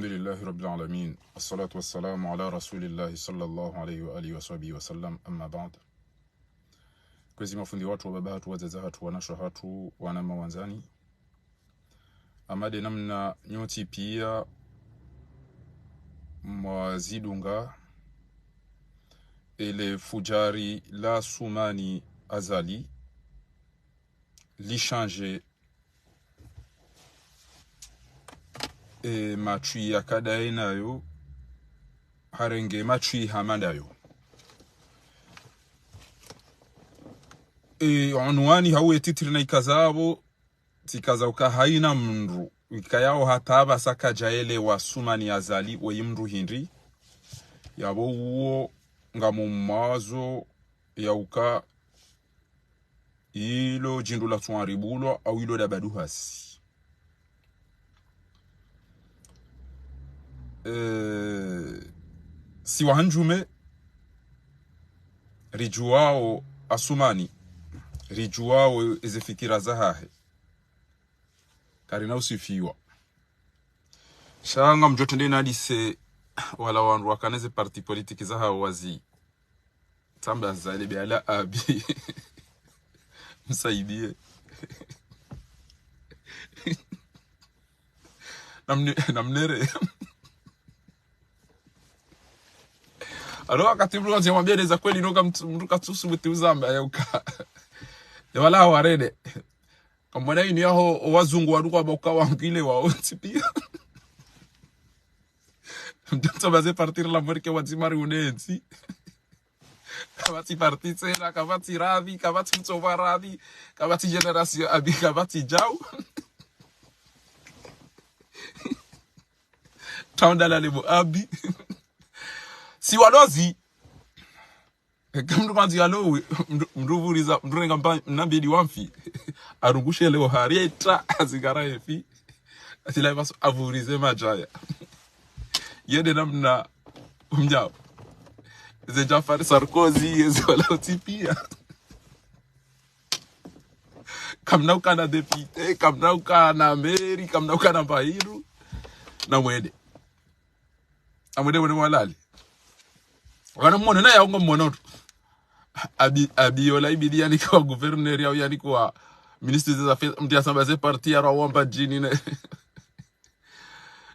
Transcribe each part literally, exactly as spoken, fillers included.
لله رب العالمين، والصلاة والسلام على رسول الله صلى الله عليه وآله وصحبه وسلم، أما بعد. Kwezi mafundi watru, wababa hatru, wadzadze hatru, wanashe hatru, wananya wandzani. Ama de namna nyontsi pia mwazidunga ele fudjari la Assoumani Azali, li changer e matswi yakadaye nayo, harenge matswi hama ndayo. E unwani hau e titre na ikaza apvo, tsikaza uka haina mndru ikayao hata apvasa kadjaelewa Assoumani Azali weyi mndru hindri. Yapvo uwo ngamumwazo ya uka ilo djindru latsuaribulwa au ilo dabaduhasi. Eh, si wahandjume ridjuwao Assoumani, ridjuwao eze fikira zahahe, karina usifiwa. Sha ngamdjo trende nadise wala wandru wakana ze parti politique zahawo wazi tsamba zale be ala Abi. Msaidie. Namne-, namnere. Alors, wakati mndru kazi mwambia neza kweli, noka mtu, mndru katsusu buti uzamba ya uka. Ya wala warede. Kamwana inu yaho, owazungu waduka bauka wangile waontsi pia. Mtoto baze partir la mwereke wadzima ri unentsi. Kapvatsi parti tsena, kapvatsi radhi, kapvatsi mtsova radhi, kapvatsi génération Abi, kapvatsi djau. Taunda la lebo Abi. Si walozi. Eka mndru kandzi yalowe, mndru, mndru vuriza, mndru renga mba, mna mbedi wa mfi. Arungushe leo hari eta, azingara efi. Ati la ibaso avurize madjaya. Yende namna mnyao. Ze Jafar Sarkozy, yeze wala otsi pia. Kamna ukana député, kamna ukana maire, kamna ukana mbahiru. Namwende. Amwende mwende mwalali. Wana mmono na yaungo mmono tu. Abi, Abi yola ibidi yanike wa gouverneur yau yanike wa ministre des affaires, mtu yasamba ze parti ya rawa mba djini ne.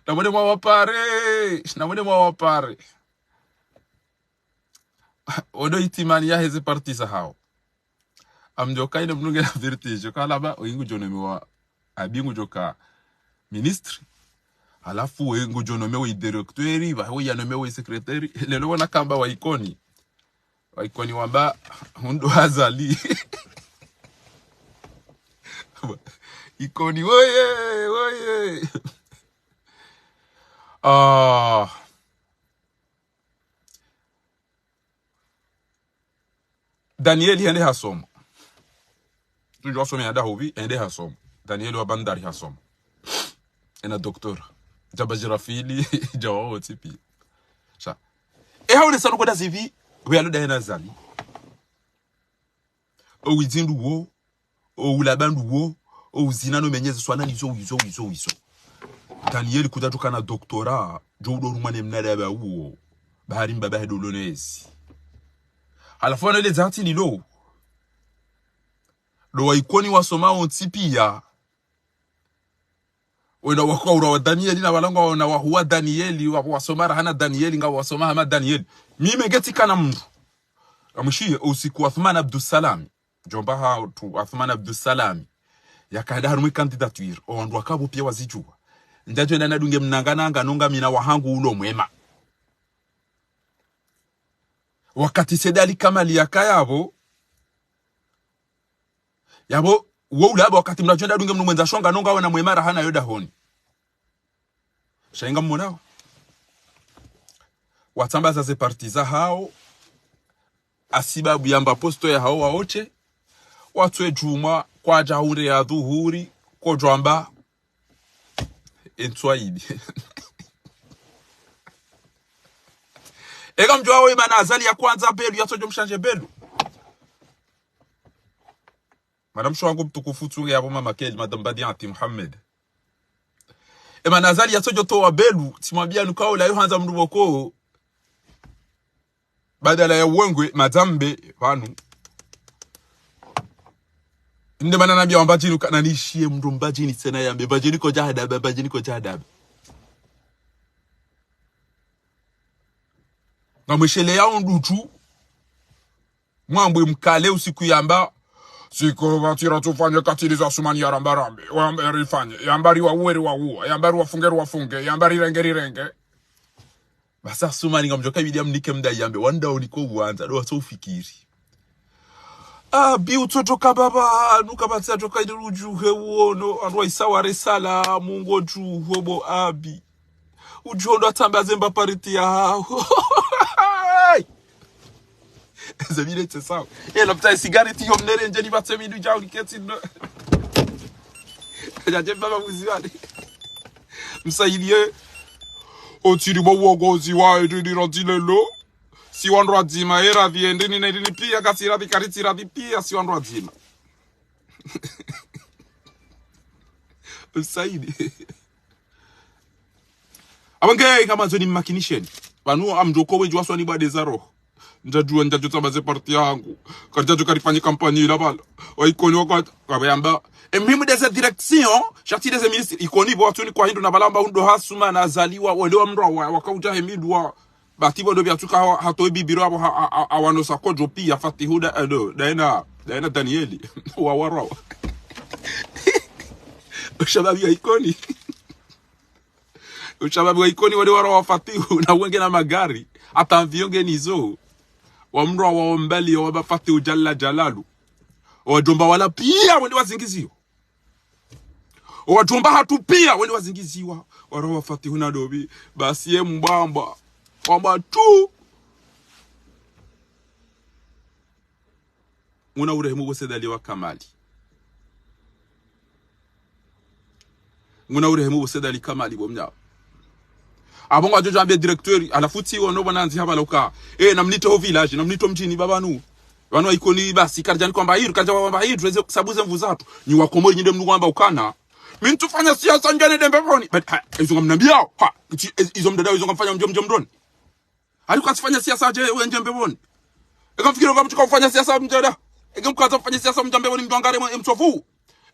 Namwende mwawapare, namwende mwawapare. Odo itimani yaheze parti zahawo. Amdjoka ine mndru ngena vertige, kalaba, oyi ngudjo nomewa, Abi ngudjoka ministre, halafu oyi ngudjo nomewa directeur, ba oyi yanomewa secrétaire, lelo wona kamba wa Ikoni. Wa Ikoni wamba, hundru Azali. Ikoni, woye, woye. Ah. Daniel hende hasoma. Tundjwa hasoma ya dahubi, hende hasoma. Daniel wa Bandari hasoma. Ena doctorat. Djaba Jirafili, djawa otsi pia. Sha. E haule sanu koda zivi, we alo da ena Azali. Owizindru wo, oulaba ndru wo, ouzina no menyezi swana nizo, wizo, wizo, wizo. Daniel kuta tukana doctorat, djo udo rumwa ne mnada ba uwo. Bahari mbaba hedo lonezi. Halafu wana ile zati lilo. Ndo wa Ikoni wasoma ontsi pia. Wena wakaura wa Danieli na walangwa wana wahuwa Danieli, wa-, wasoma rahana Danieli, nga wasoma hama Danieli. Mimi ngetsi kana mndru. Amwishiye usiku Athman Abdussalami. Djomba hatru Athman Abdussalami. Yakahenda harumwa candidature. Owandru wakapvo pia wazidjuwa. Ndjadjo enda nadunge mnanga nanga nonga mina wahangu ulo mwema. Wakati Said Ali Kamali yakaya pvo, yapvo, wo ulaba wakati mndru adjo enda adunge mndru mwendza shonga nonga wena mwema rahana yo dahoni. Sha inga mmonao. Watsambaza ze parti zahawo, hasibabu yamba posto yahawo waoche, watsuwe djumwa, kwadja hundre ya dhuhuri, kodjwamba, entswaibi. Eka mdjuwa wo imana Azali ya kwandza belu, yatsodjo mshanje belu. Madame sho wangu mtukufu tsunge yapvo mama Keli, Madame Badianti Mohamed. Emana Azali yatsodjo towa belu, tsimwambia nuka ola yo handza mndru pvoko. Badala ya uwengwe, madzambe, pvanu. Nde mana nambia wa Mbadjini uka, nanishiye mndru Mbadjini tsena yambe, Mbadjini kodja hadaba, Mbadjini kodja hadaba. Ngamweshelea undru tu. Mwambwe mkale usiku yamba. Siku pvatsira tsufanye katili za Asumani ya ramba rambe. Wambe rifanye. Yamba riwauwe riwauwe. Yamba riwafunge riwafunge. Yamba rirenge rirenge. Basi Asumani ngamdjoka ibidi amnike mda yambe. Wandru uniko uwandza. Ndo watso ufikiri. Abi utsotoka baba. Nuka batsi atsoka ili udjuhe uono. Wandru wa isa ware sala. Mungu udjuhe bo abi. Udjo ndo atsambe zemba pariti ya. Hey! Ze mine tse sawa. Eh, la putain, sigareti yo mnere ndjeni batse mindu dja uliketi no. Dja dje baba muziwani. Msaidie. Otsiri bo uongozi wa edini radilelo. Si wandru wadzima, era viende ni neri ni pia, kasi ravi kariti ravi pia, si wandru wadzima. Msaidie. Abange, kama zo ni mmakinisheni. Pvanu amdjoko wendji waswani bwa deza roho. Ndjadjuwa, ndjadjuwa tsamba ze parti yangu. Kardjadjuwa karifanye kampanyi ila pvala. Wa Ikoni wakati, kabayamba. E muhimu ndeze direction, sha tsi ndeze ministre. Ikoni pvo watsuni kwa hindru na pvala amba undro ha Asumani na Azali wa, wale wa mndru wa, wakaudja hemidwa. Bati pvo ndo pvia tsuka ha, hatowe bibiro apvo ha, ha, ha, hawanosa kodjo pia Fatihu nda, eh, ndo, ndaena, ndaena Danieli. Wa, warawa. Ushababi wa Ikoni. Ushababi wa Ikoni wale warawa Fatihu na wenge na magari. Hata avion nge nizo. Wa mndru wa ombali wa ba Fatihu Jalla Jalalu. Wadjomba wala pia wende wazingiziwa. Wadjomba hatru pia wende wazingiziwa. Warawa Fatihu na dobi. Basi ye mbamba. Wamba tu. Nguna urehemu bo Said Ali wa Kamali. Nguna urehemu bo Said Ali Kamali bo mnyawo. Apvo ngwadjo djambe directeur, halafu tsi wono pvo nandzi hapvala uka. Eh, namnite ho village, namnite ho mdjini pvapvanu. Pvanu wa Ikoni basi, kardjani kwamba hindru, kardja kwamba hindru, eze sabu ze mvu zatru. Nyi wa Komori nyi nde mnu kwamba ukana. Mi ntsufanya siasa ndjeni nde mbepvoni. But, ha, izo ngamnambiao. Ha, izo mdada, izo ngamfanya mdjo mdjo mdroni. Aliko asifanya siasa adje wendje mbepvoni. Eka mfikiri uka mtsuka ufanya siasa mdjada. Eka mkaza ufanya siasa mdja mbepvoni mdjwangare mwe mtsofu.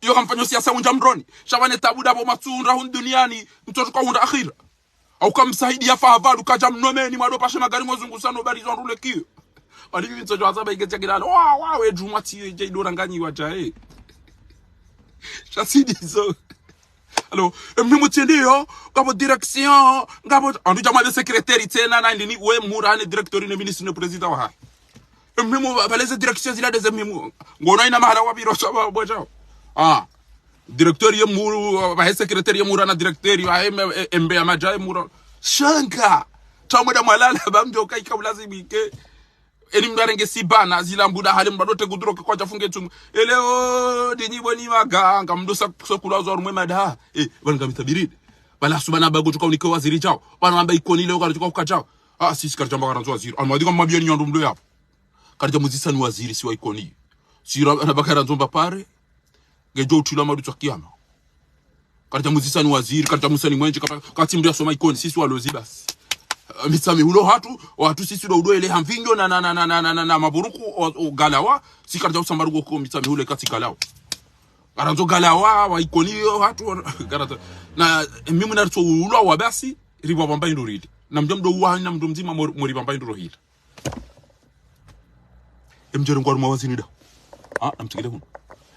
Iyo kamfanya siasa undja mdroni. Sha pvane tabu ndapvo matsundra hunu duniani, mtsotsuka hundra akhira. Au kamsaidia fahavalu kadja mnomeni mwado pashe magari mwazungusa no bari zo ndrule kiyo. Wali mimi mtsodjo wazaba ike tsa kilalo. Wa, wa, we djumwa tsiyo idje idora nganyi wadjae. Sha tsi ndizo. Alors, e muhimu tsi ndiyo, ngapvo direction, ngapvo, wandru djamwa be secrétaire tsena na ndini, we mura ne directeur ne ministre ne président wahahe. E muhimu, pva, pvale ze direction zila ndeze muhimu. Ngono ina mahala wapviro sa pva, pvwa djao. Ah. Directeur ye mura, pvahe secrétaire ye mura na directeur, pvahe me, e, embe ya madja ye mura. Shanga. Tsamwe nda mwalala, ba mdjo kaika ulazimike. Eni mndru arenge sibana, zila mbuda hale mndru adote kuduro ke kwadja funge tsumu. Eleo, ndinyi pvo ni maganga, mndru sa, sa kula zo harumwa mada. Eh, pvanu ngami tabiride. Pvala subana bago tsuka unike waziri djao. Pvanu amba Ikoni leo kari tsuka uka djao. Ah, si, si kari djamba karandzo waziri. Almadi kama mabiyeni nyandu mndru yapvo. Kari dja muzisa ni waziri, si wa Ikoni. Si ra, na bakara ndzo mba pare. Ngedjo utrilwa madutswa kiyama. Kari dja muzisa ni waziri, kari dja musa ni mwenje, kapa, kati mndru yasoma Ikoni, sisi walozi basi. Eh, Mitsamihuli hatru, hatru sisi ndo udo ele ha mvinyo na, na, na maburuku, o, o galawa, si kari dja usamba rugo ko Mitsamihuli kati galawa. Karandzo galawa, wa Ikoni yo hatru, wa, karata. Na, eh, mimi na ritso ulwa wa basi, ripva pvamba indru rili. Na mdjo mdo uwa, na mdjo mdzima mori, mori pvamba indru rohila. E mdjorengwa harumwa waziri nda. Ah, namtsikile hunu.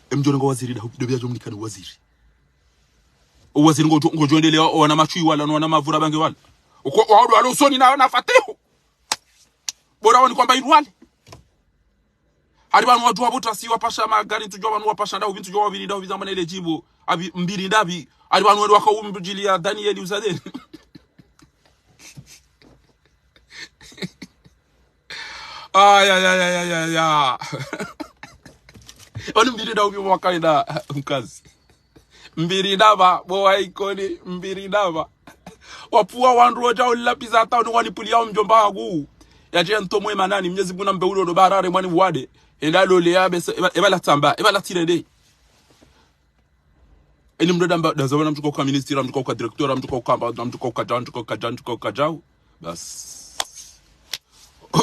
E mdjorengwa waziri nda, ndo pvia djo mnikani waziri. O waziri ngodjo, ngodjo endelea, o wana machui wala, no wana mavura bange wala. Uko, wa ndo wala usoni na, na Fatihu. Bora wani kwamba indru wale. Hari pvanu wadjuwa pvo tasi wapasha magari, ntsudjuwa pvanu wapasha nda, upvi ntsudjuwa wapviri nda, upvi zamana ile djibu. Apvi, mbiri nda pvi. Hari pvanu wende waka umdjili ya Danieli uzadeni. Aya, ya, ya, ya, ya, ya. Wanu mbiri nda upvi wakaida mkazi. Mbiri nda pva, bo wa Ikoni, mbiri nda pva. Wapvuwa wandru wodja ulapviza hata wanu wanipuliya o mdjomba hangu. Yadje ntomwe manani, Mnyezi Mungu nambe ulo ndo barare mwani wade. Enda lole ya bese, eba, eba la tsamba, eba la tirende. Eni mndru amba, ndaza wana mndru kauka ministre, mndru kauka directeur, mndru kauka amba, mndru kauka djau, mndru kauka djau, mndru kauka djau. Basi.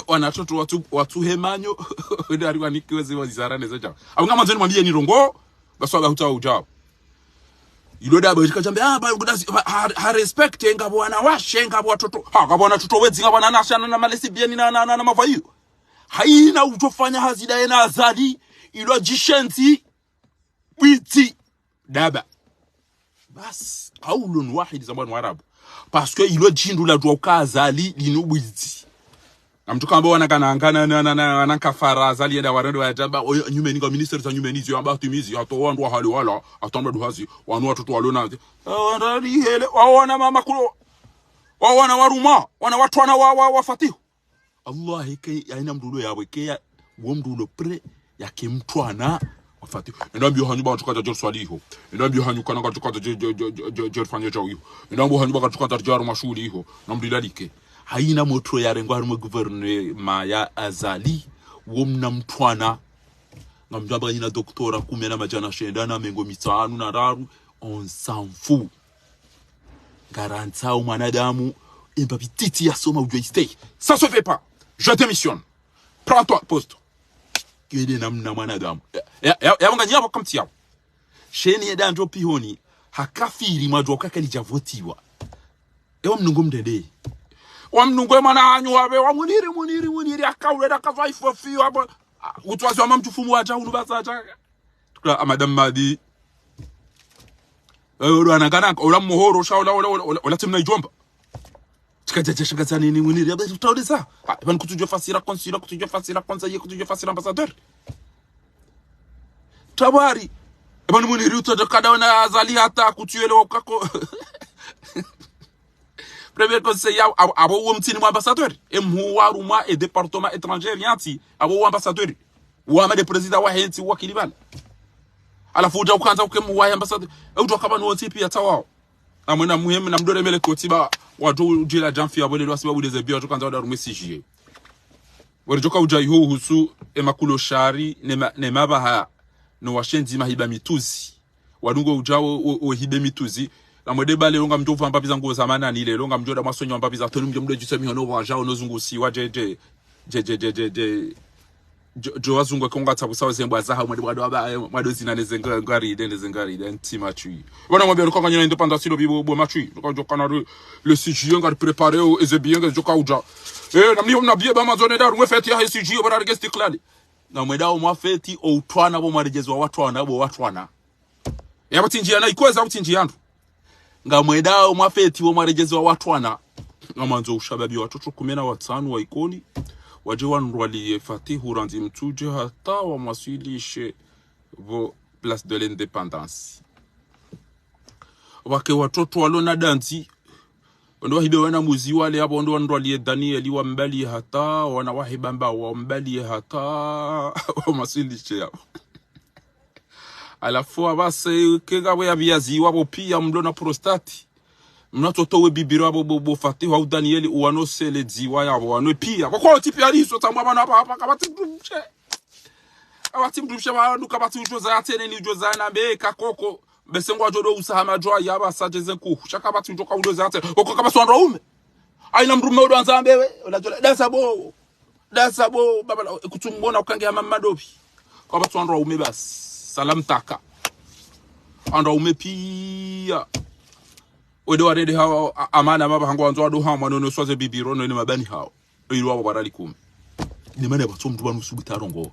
Wana watoto watsu, watsu hemanyo. Wende ari wanike weze wazara nezo djau. Abo ngamwandzo nimwambie ni ndrongoo, basi waba hutsaha udjau. Ilo daba, shika djambe, ah, ba, kuda si, ha, ha, ha respecte, ngapvo wanawashe, ngapvo watoto. Ha, ngapvo wana watoto wedzi, ngapvo wanawashe, na, na malesbiennes, na, na, na, na mavayu. Haina utsofanya hazi ndaye na Azali, ilo djishenzi, bwidzi, daba. Basi, kaulun wahid za bwana Warabu. Parce que ilo djindru ladjuwa uka Azali linu bwidzi. Na mndru kamba wana kana, kana, na, na, na, wana kafara Azali yenda warende wayatamba, oyo, nyumeni nga ministre za nyumeni, zi amba hatumizi, hata wandru wa hali wala, hata wandru hazi, wanu watoto walo na, eh, wandru ni hele, wa wana mama kulo, wa wana waruma, wana watwana wa, wa, wa Fatihu. Allah, eke, yaina mndru ulo yawe, eke ya, uwo mndru ulo prêt, yake mtwana, wa Fatihu. Enda mbio hanyu ba katsuka dja djeri swali iho. Enda mbio hanyu kana katsuka dja dje, dje, dje, dje, djeri fanya djau iho. Enda mbio hanyu ba katsuka dja djeri mashuhuli iho. Na mndru ilalike. Haina motro yarengwa harumwa gouvernement ya Azali, uwo mna mtwana. Ngamdjo amba nyina doctorat kume na madjana shenda na mengo mitsanu na raru, on s'en fout. Ngarandzao mwanadamu, emba pititi yasoma udjo istay. Ça se fait pas. Je démissionne. Prends toi poste. Kede namna mwanadamu. Ya, ya, ya, ya, mwanganyi yabo kamtsi yabo. Sheni yeda ndjo pihoni, hakafiri mwadjuwa uka kalidja votiwa. Ewa mnungu mdrende. Wa mnungu e mwana hanyu wabe, wa Muniri, Muniri, Muniri, akaule na kazwa ifo fiyo, abo, ah, utwazi wa mamtufumu wa dja, unu basa dja. Tukula, ah, Madame Madi. Eh, ola wana kana, ola mohoro, sha, ola, ola, ola, ola, ola tsi mna idjomba. Tsikadja, dja, shaka tsa nini, Muniri, abe, utaulisa. Ah, eba ni kutsudjo fasira consul, kutsudjo fasira conseiller, kutsudjo fasira ambassadeur. Tabari. Eba ni Muniri, utsodjo kada ona Azali hata kutsuyele wakako. Premier conseiller, abo, abo uwo mtsini mwa ambassadeur. E mhuu wa harumwa e département étranger yantsi, abo uwo ambassadeur. Uwo hama nde président wahe ntsi wakili bala. Halafu udja ukandza uke mhuu wahe ambassadeur. E udjo kaba nuwo ntsi piya tsawao. Amwena muhimu na mdore mele koti ba wadjo udjila djamfi ya bwele lwa sibabu ndeze biya wadjo kandza wada harumwa e sujet. Waridjoka udja iho uhusu e makulo shari ne ma, ne mabaha no washenzi mahiba mitsuzi. Wadungo udjao o, o, o hibe mitsuzi. Na mwede bale longa mdjo uva mbapvi za nguo za manani le, longa mdjo da mwasonyo mbapvi za tonu mdjo mdwe djuse mihono wadjao no zungusi wa dje, dje, dje, dje, dje, dje, dje, djo, djo wazungu konga tsabu sawa zembwa zaha, mwede mwado aba, eh, mwado zina ne zenga, ngari, de, ne zengari, de, nti machui. Wana mwambia luka nganyina indépendance lo bibo, bo machui. Luka djo kana le, le C G ngari préparé o, eze biye nge djoka udja. Eh, namni hom na biye ba mazone da, rumwe feti ya he C G, o bara rege stiklali. Na mweda o mwafeti, o utwana, bo mwaredjezi wa watwana, bo watwana. Yabo tindjia na ikweza, abo tindjia ndru. Ngamwedao mwafeti wo mwaredjezi wa watwana. Ngamwandzo ushababi watoto kume na watsanu wa Ikoni. Wadje wandrwaliye Fatihu randzi Mitsudje hata wamwaswilishe pvo Place de l'Indépendance. Wake watoto walo na dandzi. Wandru wahibe wana muzi wale, abo wandru wandrwaliye Danieli wambaliye hata, wana wahiba mba wambaliye hata, wamwaswilishe yapvo. Halafu apvasa, kenga pvo ya pviyaziwa pvo piya mlo na prostate. Mna toto we bibiro apvo bo, bo Fatihu au Danieli uwano sele dziwa yapvo wanwe piya. Kwa kwa otipi aliso tsamwa mana apva, apva kapvatsi mdrumshe. Kapvatsi mdrumshe pvanu kapvatsi udjo zaya tsena ni udjo zaya na mbe kakoko. Bese ngwadjo do usaha madjwa ya pvasa djeze nkuhu. Sha kapvatsi udjo ka udjo zaya tsena. Koko kapvatsi wandru waume. Haina mdrume udjo andza mbewe. Ola djola. Dasa bo. Dasa bo, baba la, kutsumbona ukange hama madopvi. Kapvatsi wandru waume basi. Salam taka. Wandru waume piya. Wende warende hawo, a-, amana mapva hangu wandzo wado hamwa, nono swaze bibiro, nono mabani hawo. Ilo wapvo barali kume. Ine mana pvatso mdru pvanu subuta rongo.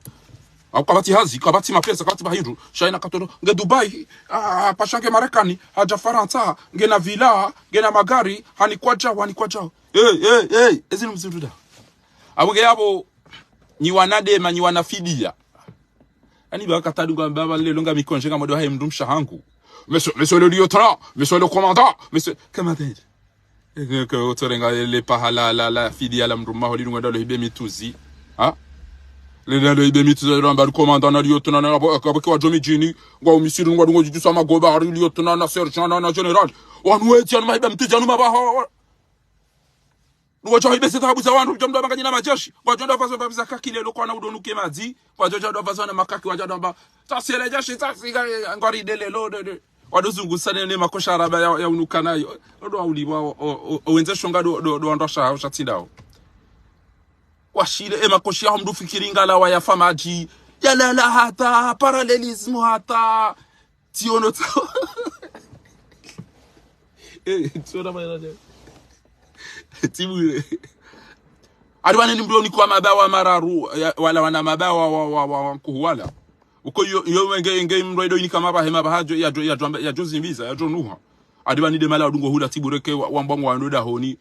Au kapvatsi hazi, kapvatsi mapesa, kapvatsi pvahindru. Sha ina katono, nge Dubai, ah, pasha nge Marekani, hadja Farantsa, nge na villa, nge na magari, hanikwa djao, hanikwa djao. Hey, hey, hey, ezi ni mzindru da. Apvo nge yapvo, nyi wana dema, nyi wana fidiya. Ani ba katadu nga baba lelo nga mikonje nga modo haye mdrumshe hangu. Monsieur, monsieur le lieutenant, monsieur le commandant, monsieur, commandant. Eke, eke, otsorenga le paha la, la, la fidiya la mdrume haho linu ngwenda lo hibe mitsuzi. Ha? Lenda lo hibe mitsuzi, lo amba commandant na lieutenant na, abo, abo ke wadjo midjini, ngwa umisiri, ngwa dungo djidjusa magoba, hari lieutenant na sergent na, na général. Wanu wetsi, anu mahiba mitsuzi, anu mabaha, wa, wa. Ngwadjo hibe ze dhahabu za wandru, djo mdo amba nganyina madjeshi. Ngwadjo ndo pvazo mbapvi za kaki lelo kwana udo nuke madzi. Ngwadjo djo ndo pvazo na makaki, wadjo ndo amba. Tsasi ele djeshi, tsasi ga, ngwari de lelo, de, de. Wado zungusa ne, ne makoshi araba ya, ya unuka nayo. Odo wa ulipvwa, o, o, o, o wendze shonga ndo, ndo, ndo wandru washe hao sha tsi ndawo. Washile, e makoshi yaho mndru fikiri ngalawa yafa madji. Yalala hata, parallelisme hata. Tsiono tsa. Eh, tsiona mayana. Tibure. Ari wane ni mndru unikwa mabawa mararu, ya, wala wana mabawa wa, wa, wa, wa nkuhu wala. Uko yo, yo nge, nge mndru edo inika mabahe, mabaha jo, ya jo, ya jo, ya jo zimbiza, ya jo nuha. Ari wane nde mala wadungo hula tibure ke wa, wambwa ngwando dahoni.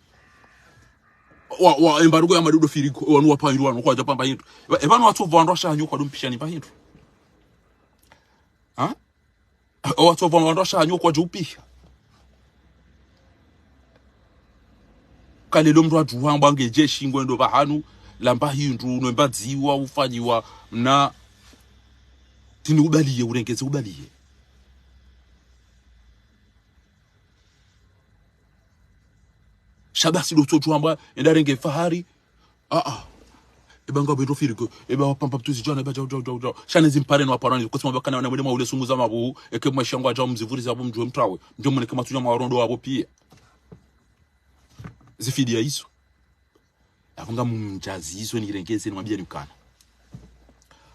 Wa, wa, embarugo ya madudo firiko, wanu wapva hindru, wanu kwadja pvamba hindru. Eba, eba wanu watso pvo wandru washe hanyu kwadumpisha ni pva hindru. Ha? Owatso pvo wandru washe hanyu kwadjo upiha. Kalelo mndru adjuwa mbwa nge jeshi ngwendo pvahanu, lamba hindru, nwemba dziwa, ufanyiwa, mna, tini ubaliye, urengeze ubaliye. Sha basi ndo tso tsu amba, enda renge fahari. Ah, ah. Eba nga bendo firiko, eba wapvamba pvutsi zidjana, eba djau, djau, djau, djau. Sha ne zimpare no waparani, kutsi mabakana wana mwende mwaule sunguza mapvuhu, eke mwaisha ngwadjao mzivuliza pvo mdjuwe mtrawe. Ndjo mwoneke matsunya mwarondo wapvo piya. Zifidiya izo. Yapvo nga mumdjazi izo nirengeze nimwambiye ni ukana.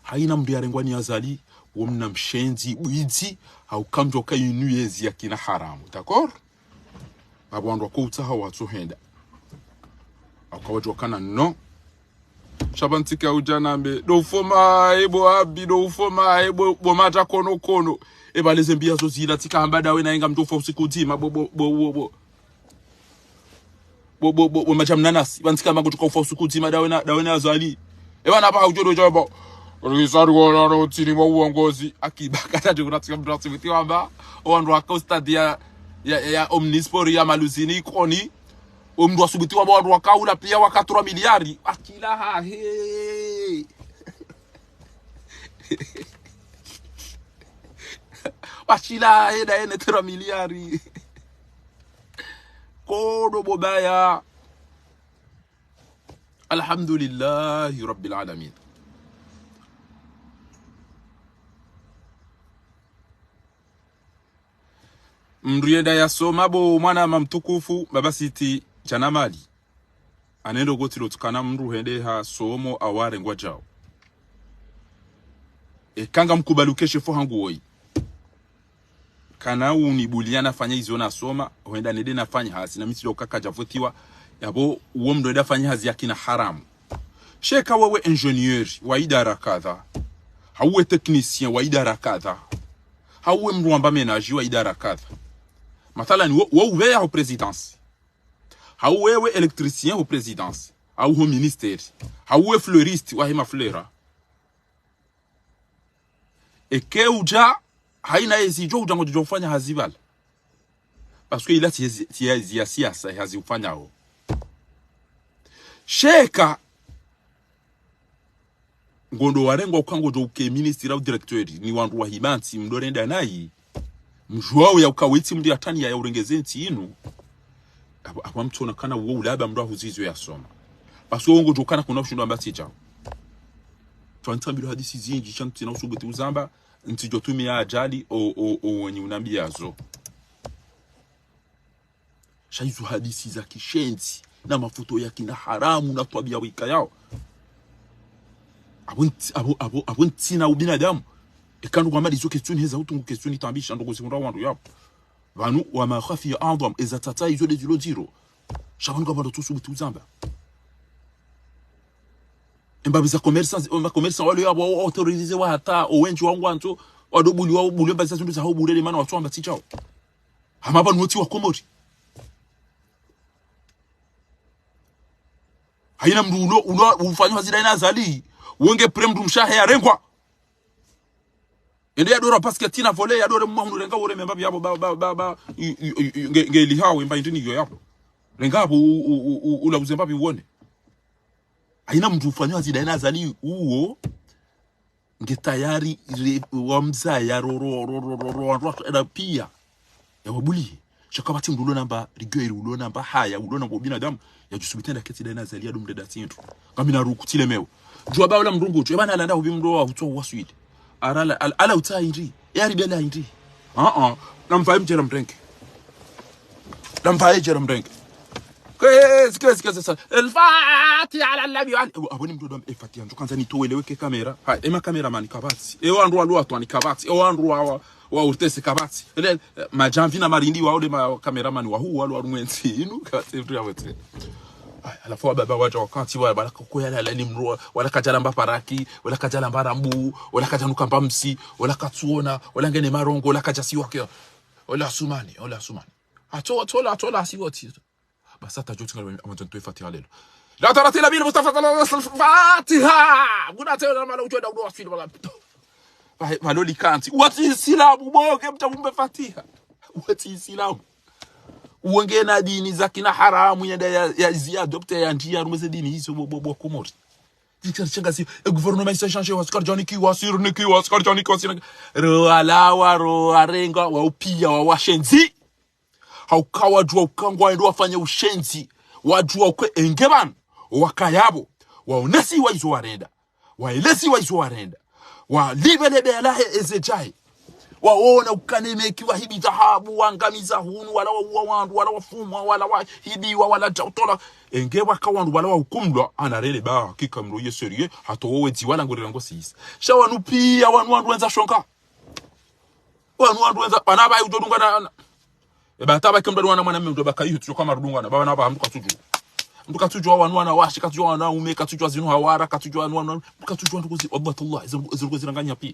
Haina mndru yarengwa ni Azali, wo mna mshenzi, bwidzi, hauka mndru uka inu yezi ya kina haramu, d'accord? Apvo wandru wako utsaha watso henda. Hauka wadjo kana no. Sha pvantsika udja nambe, ndo ufoma, ebo abi, ndo ufoma, ebo, bo mata kono kono. Eba leze mbiya zo zila, tsika hamba ndawe na inga mndru ufa usiku udzima, bo, bo, bo, bo, bo. Bo, bo, bo, bo, madja mnanasi. Pvantsika mango tuka ufa usiku udzima ndawe na, ndawe na Azali. Eba na pvaha udjo ndo djaba. Risari wala no tsini mwa uongozi. Akiba kata djo kuna tsika mndru asibiti wamba. Owandru waka ustadi ya, ya, ya Omnisport ya Maluzini Ikoni. Omndru asibiti wamba wandru waka ula piya waka trois milliards. Wakila ha, he. Washila ha, he, na ene trois milliards. Kodo bobaya. Alhamdulillahi Rabbil Alamin. Mndru yenda yasoma bo mwana mamtukufu, baba siti, djana mali. Anendo koti lo tsukana mndru hende hasomo awarengwa djao. Eka ngamkubali ukeshe fo hangu woyi. Kana unibuliya nafanya izo nasoma, hwenda nende nafanya hazi, na mi tsi ndo uka kadja votiwa, yapvo uwo mndru enda fanya hazi ya kina haramu. Sha eka wewe ingénieur wa idara kadha, hau we technicien wa idara kadha, hau we mndru wamba ménager wa idara kadha. Mathalan, wo, wo uveya ho présidence. Hau wewe électricien ho présidence. Hau ho ministère. Hau we fleuriste wa hema fleur. Eke udja, haina ezi djo udja ngodjo ufanya hazi pvala. Parce que ila tsi ezi, tsi ezi ya siasa, hazi ufanyao. Sha eka, ngondo warengwa uka ngodjo uke ministre au directeur, ni wandru wa hibantsi, mdo renda nayi. Mdjuwao ya uka wetsi mndru yatani ya, ya urengeze ntsi inu. Apvo, apvo mtsona kana uwo ulaba mndru ahuzizo yasoma. Parce que uwo ngodjo kana kuna ushindo amba tsi djao. Twanitsambilwa hadisi zindji, sha ntsina usubuti uzamba, ntsidjo tumiya adjali, o, o, o, wenyi unambiya zo. Sha izo hadisi za kishenzi, na mafoto ya kina haramu, na twabiya wika yao. Apvo ntsi-, apvo, apvo, apvo ntsina ubinadamu. Eka ndo kwamba ndizo question heza utungu question itambisha, ndo kuzikundra wandru yapvo. Pvanu, wa ma khafiya a'dham, eza tsatsa izo nde zilo ndziro. Sha pvanu kapvandru tsusubuti uzamba. Embapvi za commerçants, ema commerçants wale yapvo, wa, wa autorisé wa hata, owendji wa ngwandzo, wado buliwa, buliwa embapvi za zindru za hau bure, mana watsu amba tsi djao. Hama pvanu wotsi wa Komori. Haina mndru ulo, ulo, ufanya hazi ndayi na Azali, wenge prime mndru mshe hahe yarengwa. Ende yadora parce que tsina volé, yadore mwa hunu renga ure mbapvi yapvo, ba, ba, ba, ba, i, i, i, i, nge, nge lihawe mba indini yo yapvo. Renga apvo, u, u, u, u, ula uze mbapvi uone. Haina mndru ufanya hazi ndayi na Azali uwo, nge tayari re-, wamzaya ro, ro, wandru washe enda piya. Ya wabuliye. Sha kapvatsi mndru ulo namba rigueur, ulo namba haya, ulo namba ubinadamu, ya djusubuti enda ketsi ndayi na Azali ya dumreda tsindru. Ngamina ruku tsile mewo. Djuwa ba ula mndru ngudjo, eba na landa hubi mndru wa hutso waswili. Arala, al-, ala utsa indri, e ari bela indri. Ah, ah. Namvaye mdjera mrenge. Namvaye djera mrenge. Kwezi, kwezi, kwezi, sa. El Fatiha ala nabi wa ali. Ewa, abo ni mdru ndo, e Fatiha, ndjo kandza nitowelewe ke kamera. Ha, ema kameraman kapvatsi. Ewa wandru walo watwani kapvatsi. Ewa wandru wa, wa, wa urtese kapvatsi. Ele, eh, madjamvi na marindi wa ule ma kameraman wa hu, walo wa rumwenzi. Inu, kapvatsi, mdru ya wetse. Ay, halafu wababa wadja wakati wa, wala kakoya lala ni mdru, wala kadjalamba paraki, wala kadjalamba rambu, wala kadjanuka mbamsi, wala katsuona, wala ngene marongo, wala kadjasiwa ke. Ola Sumani, ola Sumani. Ato, ato la, ato la, si woti. Basi hata djoti ngalo, ama djonto Fatiha lelo. La tarati la bil Mustafa, Fatiha! Guna teo na mala ujwe da udo wasfili wala. Ba, ba loli kanti. Wati Isilamu, boke mta mumbe Fatiha. Wati Isilamu. Uwenge na dini za kina haramu ya, ya, ya zi adopte ya ndjia rumeze dini hizo bo, bo, bo Komori. Zikari chenga si, e gouvernement isa change, wasikari djani ki, wasiri ni ki, wasikari djani ki, wasiri ni ki. Ro alawa, ro arenga, wa upia, wa washenzi. Hauka wadjua uka ngwaendo wafanya ushenzi. Wadjua uka enge pvanu, wakaya pvo, waonesiwa izo warenda. Waelesiwa izo warenda. Walipve le bela lahe eze djahe. Waona uka ne meki wahibi dhahabu, wangamiza hunu, wala wauwa wandru, wala wafumwa, wala wahibiwa, wala djautola. Enge waka wandru, wala wahukumlwa, ana rele ba, kika mdru ye sérieux, hata wowe dzi wala ngorira ngo sisi. Sha wanu pia, wanu wandru wendza shonga. Wanu wandru wendza, wana ba yudjo dunga na, na. Eba hata ba ke mdru wana mwanamme mdru ba ka yutu, kama rudunga na, ba wana ba mdru katsudjua. Mdru katsudjua wanu wanawashe, katsudjua wanaume, katsudjua zinu hawara, katsudjua wanu wana, mdru katsudjua ndru kuzi, wallah tallah, izo, izo ndru kuziranganya pia.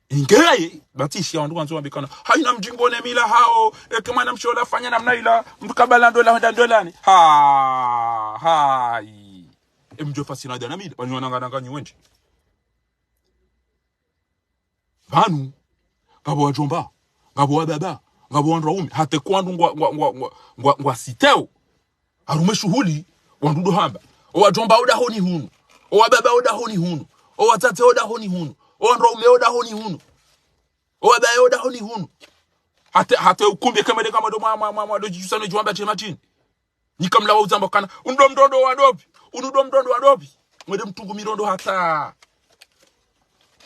Ingeye, batishi ya wandru wandzo wambikana. Haina mdjingo ne mila hao, eke mwanamshe ola fanya namna ila, mdru kabala ndola, hwenda ndolani. Ha, hai. E mdjo fasi na dana mila, pvanu wananga nanga nyi wendji. Pvanu, ngapvo wadjomba, ngapvo wababa, ngapvo wandru waume, hata kwa wandru ngwa, ngwa, ngwa, ngwa, ngwa, ngwa siteo. Harumwa shuhuli, wandru ndo hamba. O wadjomba o dahoni hunu. O wababa o dahoni hunu. O watsatse o dahoni hunu. O wandru waume o dahoni hunu. O wabaya o dahoni hunu. Hata, hata ukumbi kama de kama do mwa, mwa, mwa, mwa, do djidjusa no djwamba dje matini. Nika mlawa udzamba kana, unu ndo mndrondro wa dopvi, unu ndo mndrondro wa dopvi. Mwende mtungu mirondro hata.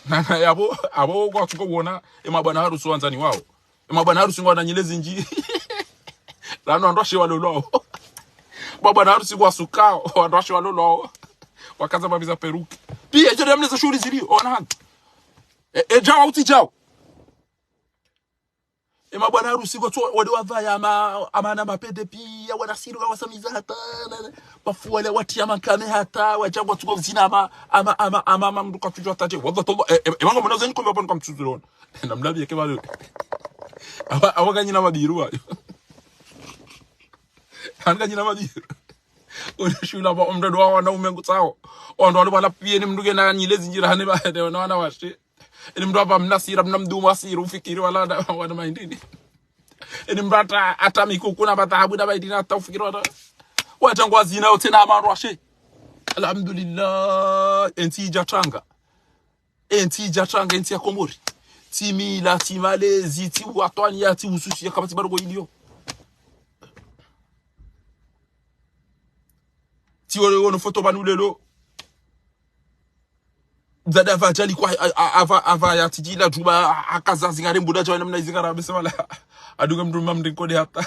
Na, na, yapvo, yapvo kwatsuko wona, e mabwana harusi wandzani wao. E mabwana harusi ngwana nyile zindji. Lano wandru washe walolwao. Mabwana harusi ngwasukao, wandru washe walolwao. Wakaza babiza peruki. Pia, idjo de amne za shuhuli zili, ona hanu. E, e djawa utsi djawa. E mabwana harusi ngwatso wade wavaya ama, ama na mapende pia, wana siri wa wasamiza hata, na, na, bafu wale watia mankame hata, wadja ngwatsuko zina ama, ama, ama, ama, ama, mdru katsudjua hata dje. Wallah tallah, e, e, e, manga mwana zenyi kombe wapvanu kamtsuzulona. Na mlabi yake balo. Awa, awa kanyina mabiru wayo. Hanu kanyina mabiru. Unashula ba omdadu wa wanaume ngutsao. Wandru walo pvala pia ni mdru kena nyile zindji rahane ba, ne wana wanawashe. Eni mdru apva mna sira, mna mdumo wa sira, ufikiri wala na, wana maindini. Eni mdru hata, hata mikuku na matahabu na maindini hata ufikiri wala. Wadja ngwazina wontsi na wandru washe. Alhamdulillah, entsi idja tanga. Entsi idja tanga, entsi ya Komori. Tsi mila, tsi malezi, tsi uwatwani ya, tsi ususi ya, kapvatsi bado ko iliyo. Tsi wole wono foto pvanu lelo. Mdzadze apva adjali kwa, a, a, apva, apva yatsidjila djumba, a, akaza zingare mbuda djawe namna izingara, bese wala. Adunge mdru mamdri kode hata.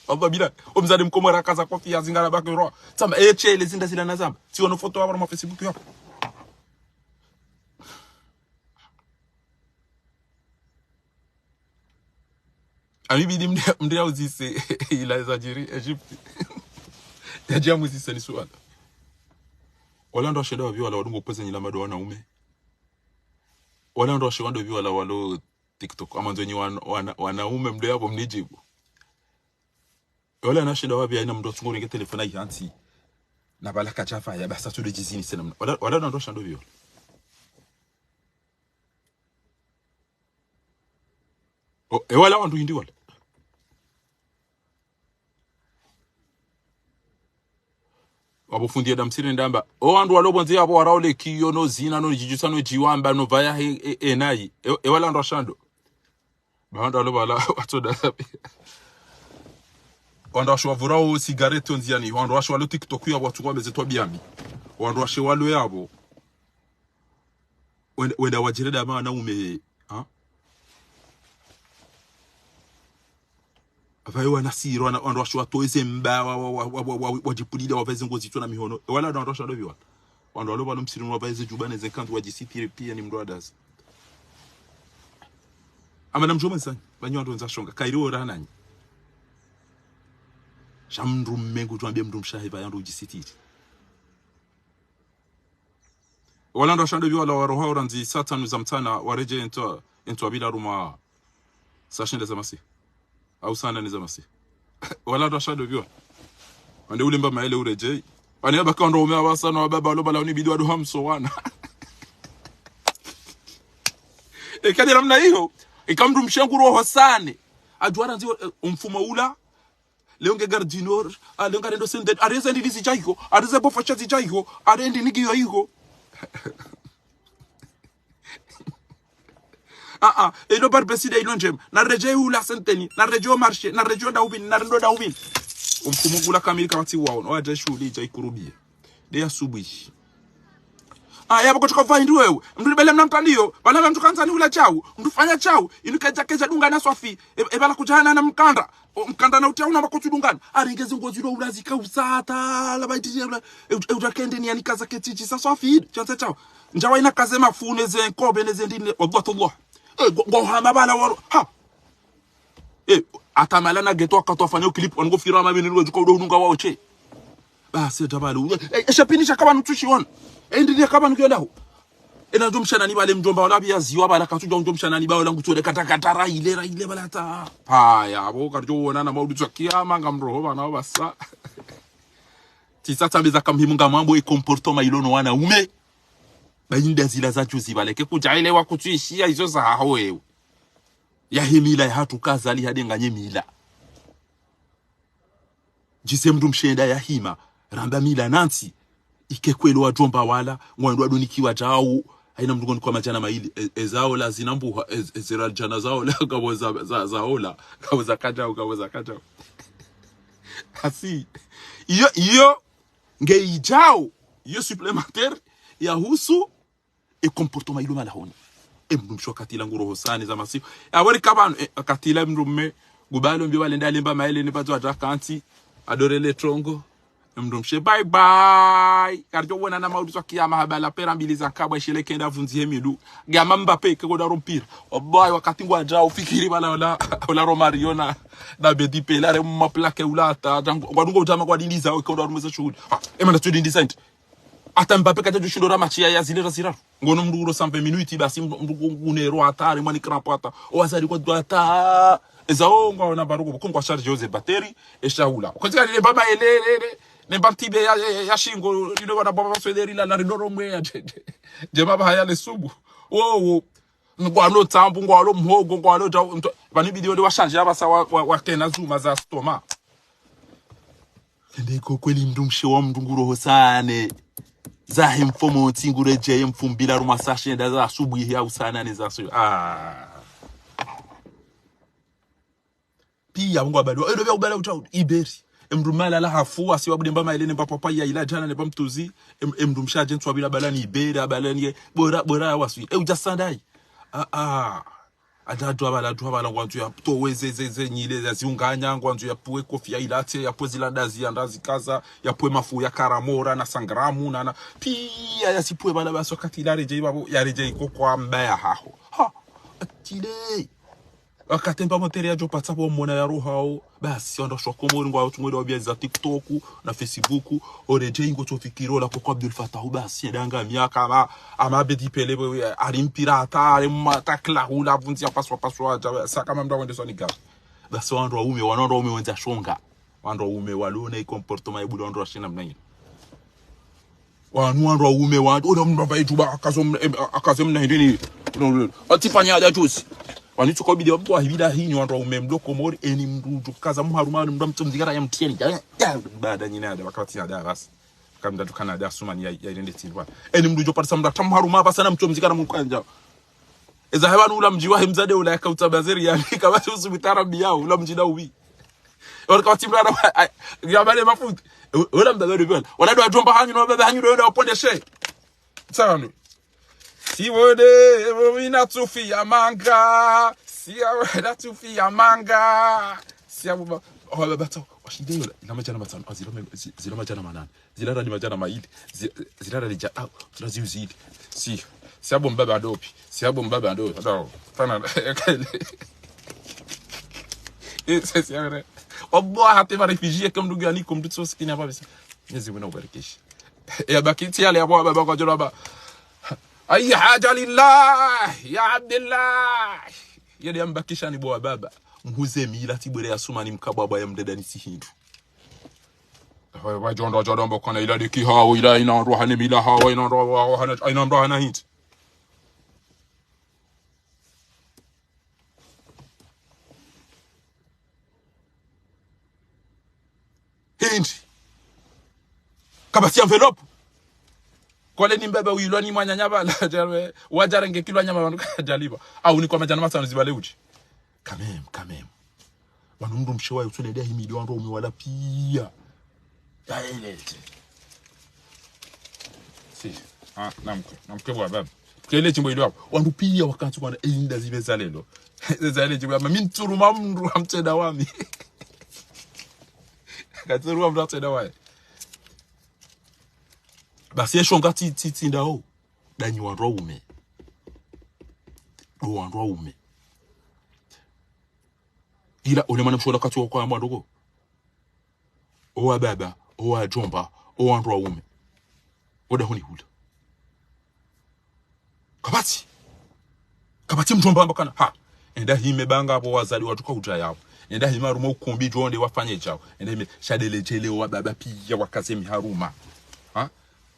Wallah bila, o mdzadze mkomori akaza kofi ya zingara baki roa. Tsamba, e, tshele zinda zila na zamba. Tsi wono foto apva ma Facebook yapvo. Ami bidi mdru, mdru yauzise, ila zadjiri Egypte. Yadja muzise ni suala. Wala ndo washe ndo wapvi wala wadungo pvweze nyi la mado wanaume. Wala ndo washe wando pvi wala walo TikTok. Ama ndzo nyi wan-, wana, wanaume mdru yapvo mnidjibu. Wala nashinda wapvi haina mdru atsungo renge telefoni ayi hantsi. Na pvala kadjapva ya basa tsude djizini sena mna. Wala, wala ndo washe ndo pvi wala. O, e wala wandru hindri wala. Wapvo fundi ya damsiri ndamba. O wandru walo pvondze yapvo waraole kiyo no zina no djidjusa no djiwamba no pvaya he, e, e nayi. E, e wala ndo washe ndo. Ba wandru walo pvala, watsoda sabi. Wandru washe wavurao sigareti ondziani. Wandru washe walo TikTok ya watsuko wameze twabiya mbi. Wandru washe walo yapvo. Wenda, wenda wadjire dama wanaume, ha? Pvayo wana siro, wana, wandru washo watowe ze mba, wa, wa, wa, wa, wa, wa, wadjipulile, wapvae ze nguo zitso na mihono. E wala wandru washo ndo pvi wala. Wandru walo pvalo msirini wapvae ze djuba ne ze kanzu wadjisitiri pia ni mndru wa dazi. Ama namdjo mwenzanyi, pvanyi wandru wendza shonga, kairi ora nanyi. Sha mndru mme ngudjo ambie mndru mshe hahe pvaya ndo udjisitiri. Wala ndo washa ndo pvi wala waroha orandzi saa tsanu za mtsana waredjei entso, entso wapvila harumwa saa shenda za masihu. Au saa nane za masihu. Wala ndo washa ndo pvi wala. Wande ulemba maele uredjei. Wane yabaki wandru waume apvasa no wababa walo pvala unibidi wado hamso wana. Eka nde namna iyo, eka mndru mshe ngurohosane. Adjuwa randzi, eh, omfumo ula, leo nge Gare du Nord, ah, leo ngarendo Saint-Denis, areze ndini zidja iho, areze bofa sha zidja iho, arendi nigiyo iho. Ah, ah, ilo Barbeside ilo ndjema, naredjei ula Saint-Denis, naredjei o marché, naredjei o Dauvin, narendo Dauvin. Omfumo ngula kamili kapvatsi waona, wadja shuhuli idja ikurubie. Nde ya subuhi. Ah, yapvo kotsoka pvahindru wewe. Mndru libele mna mtandio. Pvala mna mndru kandza ni ula shau. Mndru fanya shau. Inu kedja kedja dungana swafi. E, e pvala kudjana na mkanda. O, mkanda na utia una makotu dungana. Arenge ze nguo zilo ula zika usata. La baiti ula. E, e uta kende ni anika za ketiti sa swafi. Shandza shau. Ndjawa ina kaze mafune ze nkobe ne ze ndini. Wallah, tallah. E, ngo, ngo hama pvala waro. Ha. Eh, ata mala na geto wakati wafanya clip, wanu ngo fikira mabini ngo djuka udo ununga wao she. Basi, tabali. Eh, eh, shapini shaka pvanu tsushi wana. Eh, ndini shaka pvanu kiyo ndaho. Eh, na ndjo mshanani pvale mdjomba wala pia ziwa pvala katsudja ndjo mshanani pvala ngutole kata kata raile, raile pvala ta. Haya, pvo karidjo wona na maudu tsa kiyama ngamroho pvanu pvasa. Tsi sa tsambe za kamhimu ngamwambo e comportement ilo no wanaume. Ba inda zila za juzi pvale. Ke kudja ile wa kutsuishia izo za haho ewe. Yahe mila yahatru kazali hadenganye mila. Djise mndru mshe nda yahima, ramba mila nantsi, ike kweli wadjomba wala, ngwandru wadunikiwa djau, haina mndru ngoni kwa madjana maili, e, e zaola zina mbuha, e, e zera djana zaola, ngapvo za, za, zaola, ngapvo za kadjau, ngapvo za kadjau. Asi, iyo, iyo, nge idjau, iyo supplémentaire, yahusu, e comportement ilo malahoni. E mndru mshe wakati ila ngurohosane za masihu. Awori kapvanu, e, wakati ila mndru mme, ngubalo mbio walenda alemba maele ne pvadzo adja kantsi, adorele trongo. E mndru mshe, bye bye. Karidjo wona na maudu tsa kiyama hapvala pera mbili za nkabwa ishele kenda vundzi he midu. Gama Mbappé, ke koda rompira. Wallahi, wakati ngwadja ufikiri pvala ola, ola Romario na, na Bedi Pele, are mma plaque ula ata, ngwadungo utama kwa dindiza, ke koda rumeza shuhuli. Ah, e mana tsu dindiza enti. Ata Mbappé kadja djushindo ra match ya, ya zile ra ziraru. Ngono mndru uro cent vingt minutes, basi mndru, mndru ngu-, ngunero ata, ari mwani crampe ata. O azari kwa dua ata. Eza o ngwaona barugo, buku ngwa charge ze batterie, e shahula. Kwa zika lile baba ele, ele, ele, ne bantibe ya, ya, ya shingo, lilo wana baba swederi la, la ridoro mwe ya, je, je, je baba haya le subu. Wo, wo. Ngwalo tsambu, ngwalo mhogo, ngwalo djau, mto-, pvani bidi wende wa change apvasa wa, wa, wa kena zuma za stoma. Ende ko kweli mndru mshe wa mndru ngurohosane. Zahe mfomo tsi nguredjeye mfumbili harumwa saa shenda za asubuhi au saa nane za asubuhi. Ah. Pia ngwa bado. Edo pia ubala utau. Iberi. E mndru malala hafu, asi wabude mba maele ne mba papa ya ila djana ne mba mtuzi. E m-, e mndru mshe adje ntsu wabila bala ni iberi, abala ni ye. Bora, bora ya waswi. E udja sandai. Ah, ah. Adadu abala, adu abala, ngwandzo ya towe ze, ze, ze nyile, ya ziunganya, ngwandzo ya pue kofi ya ilatse, ya pue zila dazi ya ndazi kaza, ya pue mafu ya karamora na sangramu, na, na, pia ya sipue bala basi wakati ila redjei babo, ya redjei ko kwa mbaya haho. Ha, atile. Wakati mba motere ya djo patsa bo mona ya rohao, basi, wandru washo Komori ngwao tumwele wabia za TikTok, na Facebook, oredjei ngo tsofikiri ola koko Abdul Fattah, basi, ya danga miaka, ama, ama Bedi Pele, bo, ya, ari mpira ata, ari mma takla hula, vundzi ya paswa, paswa, aja, saka mamda wende swani gaza. Basi, wandru waume, wanu wandru waume wendza shonga. Wandru waume, waluna, i comportement, ibula wandru washe namna inu. Wanu wandru waume wandru, ona mndru apvae djuba, akazo m-, em, a-, akaze mna hindini. Ati fanya ada juzi. Wani tsuko bidi wa mndru wa hibida hini wandru waume mlo Komori, eni mndru djukaza mharuma, mndru mtso mzigara ya mtieni. Ya, ya, baada nyina ada, wakati ada basi. Kamda djukana ada sumani ya, ya irende tindwa. Eni mndru djo parisa mndru ata mharuma, basa na mtso mzigara mkwanja. Eza hewa ula mdji wahe mdzadze ula yaka utsa bazeri ya, kabasi usubitara biyao, ula mdji na uwi. Wala kwa timla na, ay, ya bale mafundi. Wala mdada de bala. Wala ndo adjomba hanyu, no baba hanyu, ndo wapondeshe. Tsano. Si wode, wina tsufi ya manga. Si ya wena tsufi ya manga. Si abo ba, oh, ba, ba, tso, washinde yola, ila madjana matsanu, ah, zila me, zi-, zila madjana manane, zila rali madjana mayili, zi-, zila rali dja, ah, zila ziuzili. Si, si abo mbaba ndopi, si abo mbaba ndopi, ado, fana, eh, c'est, c'est vrai. Wallahi, hata ma réfugié, comme nous, Guyane, comme tout ça, ce qui n'a pas besoin. Mwenyezi Mungu nakubarikishe. Ya baki tsi yale ya bo wababa kwadjo lamba: أي حاجة لله يا عبد الله. Yeye yambakisha ni bo wababa. Mhuze mila tsi bwere ya Sumani mkabwabwa ya mdedani tsi hindru. Wa, wadjo ndo, wadjo ndo mbo kana ila deki hawo, ila ina ndo hane mila hawo, ina ndo hawo, hana, ina ndo hana hindri. Hindri. Kapvatsi enveloppe. Kole ni mbaba uyilwa ni mwananya bala, djarwe, wadjarenge kilo nyama wanu kadjaliba. Au ni kwa madjana matsanu zibale udji. Quand même, quand même. Wanu mndru mshe wa yutsu nende ahimidi wandru waume wala piya. Ya, ele, ele. Si. Ah, namke, namke bo wababa. Kele tsimbo ilo hapo. Wandru piya wakantsi kwana, eh, nda zibe zalelo. Zale tsimbo, ama mi ntsuruma mndru wa mtsenda wami. Kantsuruma mndru wa mtsenda waye. Basi ye shonga tsi, tsi, tsi ndawo. Ndanyi wandru waume. O wandru waume. Ila, ole mwana mshe ola katsi wa kwa mwandoko. O wababa, o wadjomba, o wandru waume. O dahoni hula. Kapvatsi. Kapvatsi mdjomba amba kana. Ha. Enda hime banga apvo wazali watsuka udja yapvo. Enda hime haruma ukumbi djo nde wafanye djao. Enda hime sha ndele djele o wababa piya wakaze miharuma. Ha?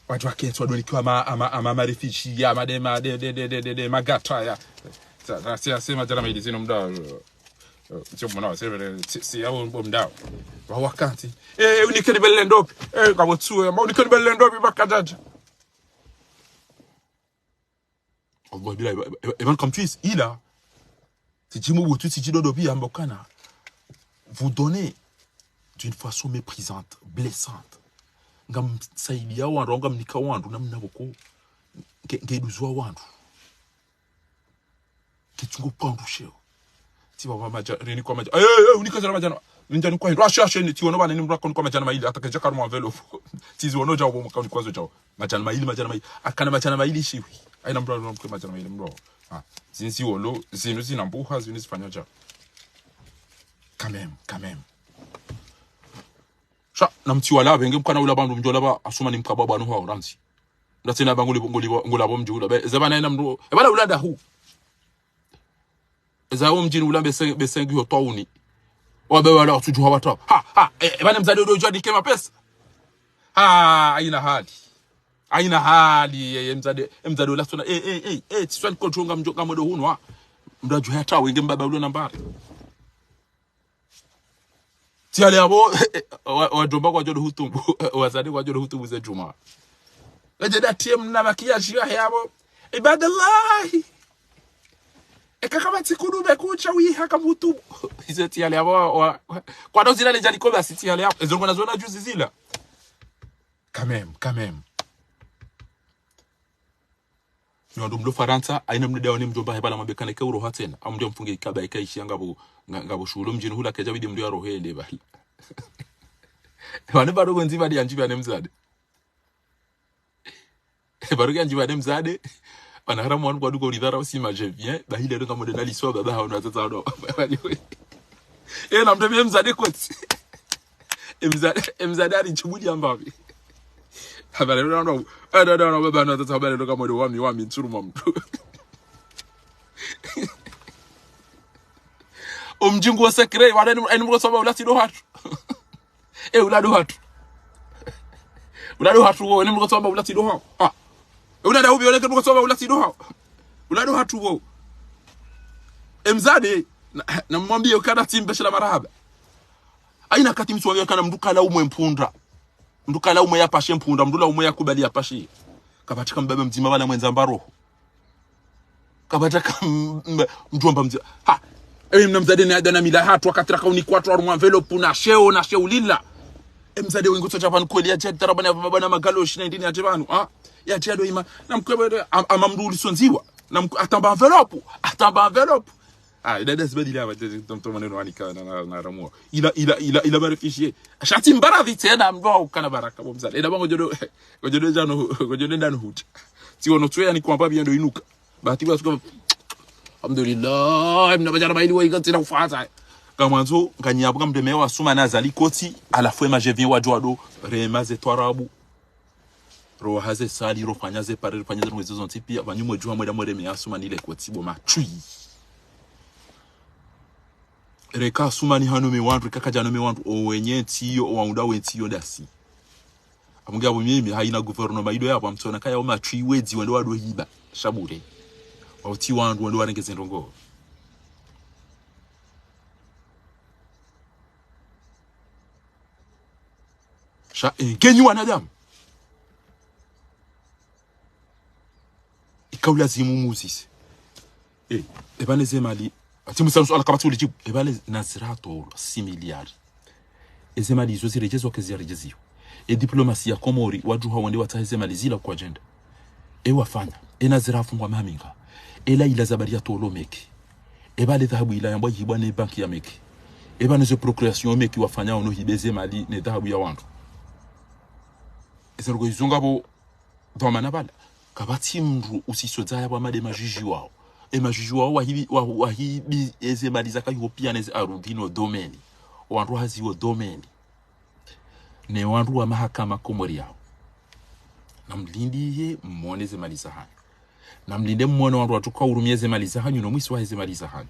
Wadjo wakentsi wadonikiwa ama, ama, ama, ma réfugiés, ama de, ma de, de, de, de, de, de, magata ya. Sa, sa, sa, sa, madjana mayili zinu mda, eh, eh, tsi mwana, c'est, c'est, c'est, ya bo mda. Wa wakantsi. Eh, unikeni bele ndopi. Eh, kabo tsu, eh, ma unikeni bele ndopi, bakadadja. Allah bila, e, e, e, man comme tu es, il a. Tsidji mubutu, tsidji dodo piya amba kana. Vous donnez d'une façon méprisante, blessante. Ngamsaidiya wandru, ngamnika wandru, namna boko. Nge, nge duzwa wandru. Ketsungo pandu sheo. Tsi baba madja, reni kwa madja. Eh, eh, eh, unika zala madjana. Nindja nikwa hindru. Ashe, ashe, ni, tsi wono bana ni mndru ako nikwa madjana mayili. Hata kedja karuma enveloppe. Tsi zi wono djao bo mka unikwa zo djao. Madjana mayili, madjana mayili. Akana madjana mayili shiwi. Aina mndru, mndru, mndru, madjana mayili mndru. Ah, zinzi wolo, zinu zina mbuha, zinu zifanya dja. Quand même, quand même. Sha, na mtsi wala, benge mkana ula bandu mdjola ba, asuma ni mkabwabwa no hwa oranzi. Ndatsina ba nguli, nguli, ngula bo mdji ula. Be, zaba na ina mndru, e bala ula dahu. Eza wo mdjini ula bese, bese ngiyo twauni. Wabe wala watsudjuha wata. Ha, ha, eh, eh, bane mzade udo djwa dike mapesa. Ha, aina hali. Aina hali, eh, eh, mzade, eh, mzade ula sona, eh, eh, eh, eh, tsiswa niko djonga mdjo, ngamwedo hunwa. Mdru adjuha yata wenge mbaba ulo nambari. Tsi yale yapvo, wa, wadjomba kwadjo hutubu, wazade kwadjo hutubu ze djumwa. Ledje dati ye mna makiyaji yahe yapvo. Ibadallahi. Eka kapvatsi kudu be kutsha wiha kamhutubu. Ize tsi yale yapvo wa, wa, wa, kwado zila ledja liko basi tsi yale yapvo. Ezo ngona zona juzi zila. Quand même, quand même. Nyi wandru mlo Farantsa, aina mndru dawa ni mdjomba he bala mabekane ke uroha tsena. Amndru amfunge ikaba ika ishi ngapvo, nga, ngapvo shuhulo mdjini hula kedja bidi mndru ya rohe ele bala. Wane bado kwenzi badi yandjibi ane mzade. Bado yandjibi ane mzade. Wana haramu wanu kwa duko ulidhara usi maje bien. Ba hile ngamwode na liswa baba hawo na tata hawo. Eh, na mdru ye mzade kotsi. E mzade, e mzade ali tshibuli ambapvi. Habari ndo ndo, eh, ndo ndo baba ndo tata habari ndo kamwede wami, wami ntsuruma mndru. O mdjingu wa secret, wala ni, ni mdru kasoma ula tsi ndo hatru. Eh, ula ndo hatru. Ula ndo hatru wo, ni mdru kasoma ula tsi ndo hao. Ah. Eh, ula ndo ubi, ole ke mdru kasoma ula tsi ndo hao. Ula ndo hatru wo. E mzade, na, na mwambie ukana tsimbe shila marahaba. Aina kati mtsu wambe kana mndru kala umwe mpundra. Mndru kala umwe yapashe mpundra, mndru la umwe yakubali yapashe. Kapvatsi ka mbaba mdzima bala mwendza mba roho. Kapvatsi ka m-, m-, mdjomba mdzima. Ha, ewe mna mzade na ada na mila hatru, wakati raka unikwa hatru harumwa enveloppe na sheo, na sheo lila. E mzade wengu tso dja pvanu kweli yadja, tarabana baba na magaloshi na indini yadja pvanu, ha? Yadja ndo ima, na mkwebe, am-, ama mndru ulisondziwa. Na mkwe-, atamba enveloppe, atamba enveloppe. Ah, ida nda zibadili hapva, te, te, tom, tom, neno wanika, na, na, na ramua. Ila, ila, ila, ila marefugié. Sha tsi mbaradhi tsena, mndru ukana baraka, bo mzali. Ida ba ngodjo do, ngodjo do djanu, ngodjo do djanu huta. Tsi wono tsuwe yani kwamba biya ndo inuka. Bahati ba suka, alhamdulillah, mna badjana ba ili wa ika tsena ufatsa. Kamwandzo, nganyi abuka mndru me wa Assoumani Azali koti, à la fois ma je viens wadjo wado, rema ze twarabu. Ro haze sali, ro fanya ze pare, ro fanya ze ndrongo zontsi piya, pvanu mwe djuha mweda mwereme Assoumani le koti bo matswi. Reka Assoumani hano me wandru, reka kadja no me wandru, o wenye ntsi yo, o waunda we ntsi yo ndasi. Amunge abo mimi, hayina gouvernement ido yapvo, amtsona kaya o matswi wedzi, wendo wado hiba, sha bure. Wauti wandru, wendo warenge ze ndrongo. Sha, eh, ngenyi wanadamu. Ika ulazimu muzise. Eh, eba ne ze mali. Ati musa suala kapvatsi ulidjibu. Eba ne nazira tolo, six milliards. Eze mali izo ziredjezwa ke ziredjeziwa. E diplomasi ya Komori, wadjuha wende watsahe ze mali zila kwa djenda. E wafanya. E nazira afungwa maminga. E la ila zabari ya tolo meki. Eba le dhahabu ila yambwa ihibwa ne banki ya meki. Eba ne ze procuration meki wafanya ono hibe ze mali ne dhahabu ya wandru. Eze ndrongo izo ngapvo dhwamana pvala. Kapvatsi mndru usiso dzaya pvwa made majuji wao. E majuji wao wahibi, wa, wahibi eze mali zaka iho piya ne ze arudhi no domaine. Wandru hazi wo domaine. Ne wandru wa mahakama Komori yao. Namlindiye mwone ze mali zahanyu. Namlinde mwone wandru watsuka urumie ze mali zahanyu, no mwisi wahe ze mali zahanyu.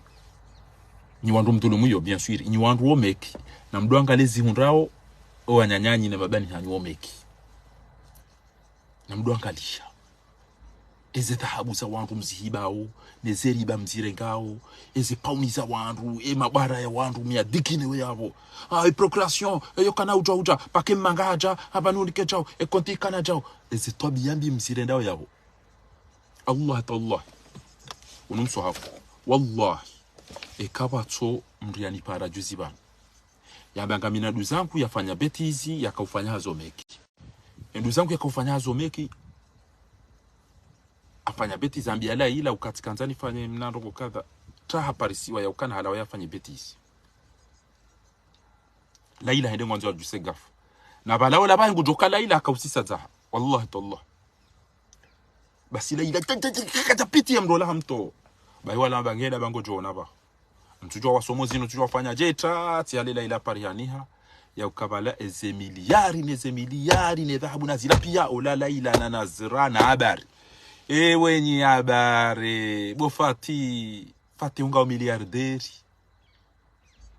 Nyi wandru mdhulumu yo, bien sûr. Nyi wandru wo meki. Namdwangaliye zihundrao, o wananyanyi ne mabani hanyu wo meki. Namdwangaliya. Eze dhahabu za wandru mzihibao, ne ze riba mzirengao, eze pauni za wandru, e mabara ya wandru, miadiki ne we yapvo. Ah, e procuration, e yo kana udja udja, pake manga adja, hapvanu unike djao, e konti kana djao. Eze twabiya mbi mzirendao yapvo. Allah, tallah. Unu mswahafu. Wallahi. Eka pvatso mndru yanipara juzi pvanu. Yamba ngamina nduzangu yafanya bêtise, yakaufanya hazo meki. E nduzangu yakaufanya hazo meki. Afanya bêtise ambiya Laila ukati kandza nifanye mna ndrongo kadha. Taha parisiwa ya ukana halawa yafanye bêtise. Laila hende ngwandzo wadjuse gafu. Na pvala ola pvahe ngudjoka Laila akausisa dzaha. Wallahi tallah. Basi Laila, ta, ta, ta, ta, ta, piti ya mndru ola hamto. Bahi wala mba ngeda ba ngodjo ona pvaho. Mtsudjuwa wasomo zinu, mtsudjuwa wafanya dje ta, tsi hale Laila parihaniha. Ya ukapvala eze miliyari, ne ze miliyari, ne dhahabu na zila piya, ola Laila na nazira na habari. E wenyi habari, bo Fati, Fati unga o miliyarderi.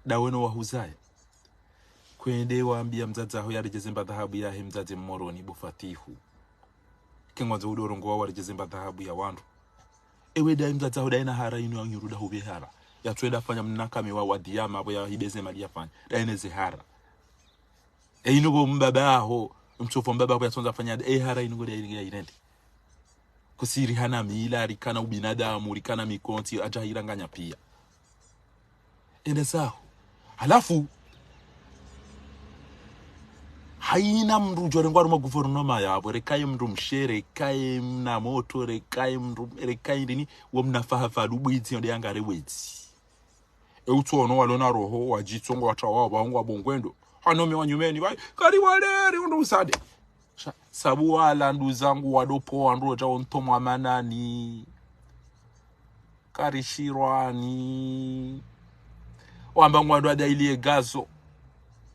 Dawe no wahuzaya. Kwende wambiya mdzadze aho yaredjeze mba dhahabu yahe mdzadze Mmoroni bo Fatihu. Ke ngwandzo udorongowa waredjeze mba dhahabu ya wandru. Ewe dayi mdzadze aho dayi na hara inu ya nyuru da hupve hara. Yatsuwe da fanya mna kame wa, wa diyama apvo yahibe ze mali yafanya. Dayi ne ze hara. E inu pvo mbaba aho, mtsofu mbaba apvo yatsondza fanya, e hara inu ngo dayi ya irende. Kusiri hana mila, rikana ubinadamu, rikana mikontsi, adja hiranganya piya. Ende zaho. Halafu, hayina mndru udjo rengwa harumwa gouvernement yapvo, reka ye mndru mshe, reka ye mna moto, reka ye mndru, reka ye ndini, wo mna fahafa lubwidzi, yonde yangare wedzi. E utsono walo na roho, wadjitsongo watsawa, wahungu wa bongwendo. Hano me wa nyumeni, wayi, kari waleri, undo usade. Sha, sabu wala nduzangu wadopvo wandru odja ontomwa manani. Karishirwani. Wamba ngwandru adaili ye gazo.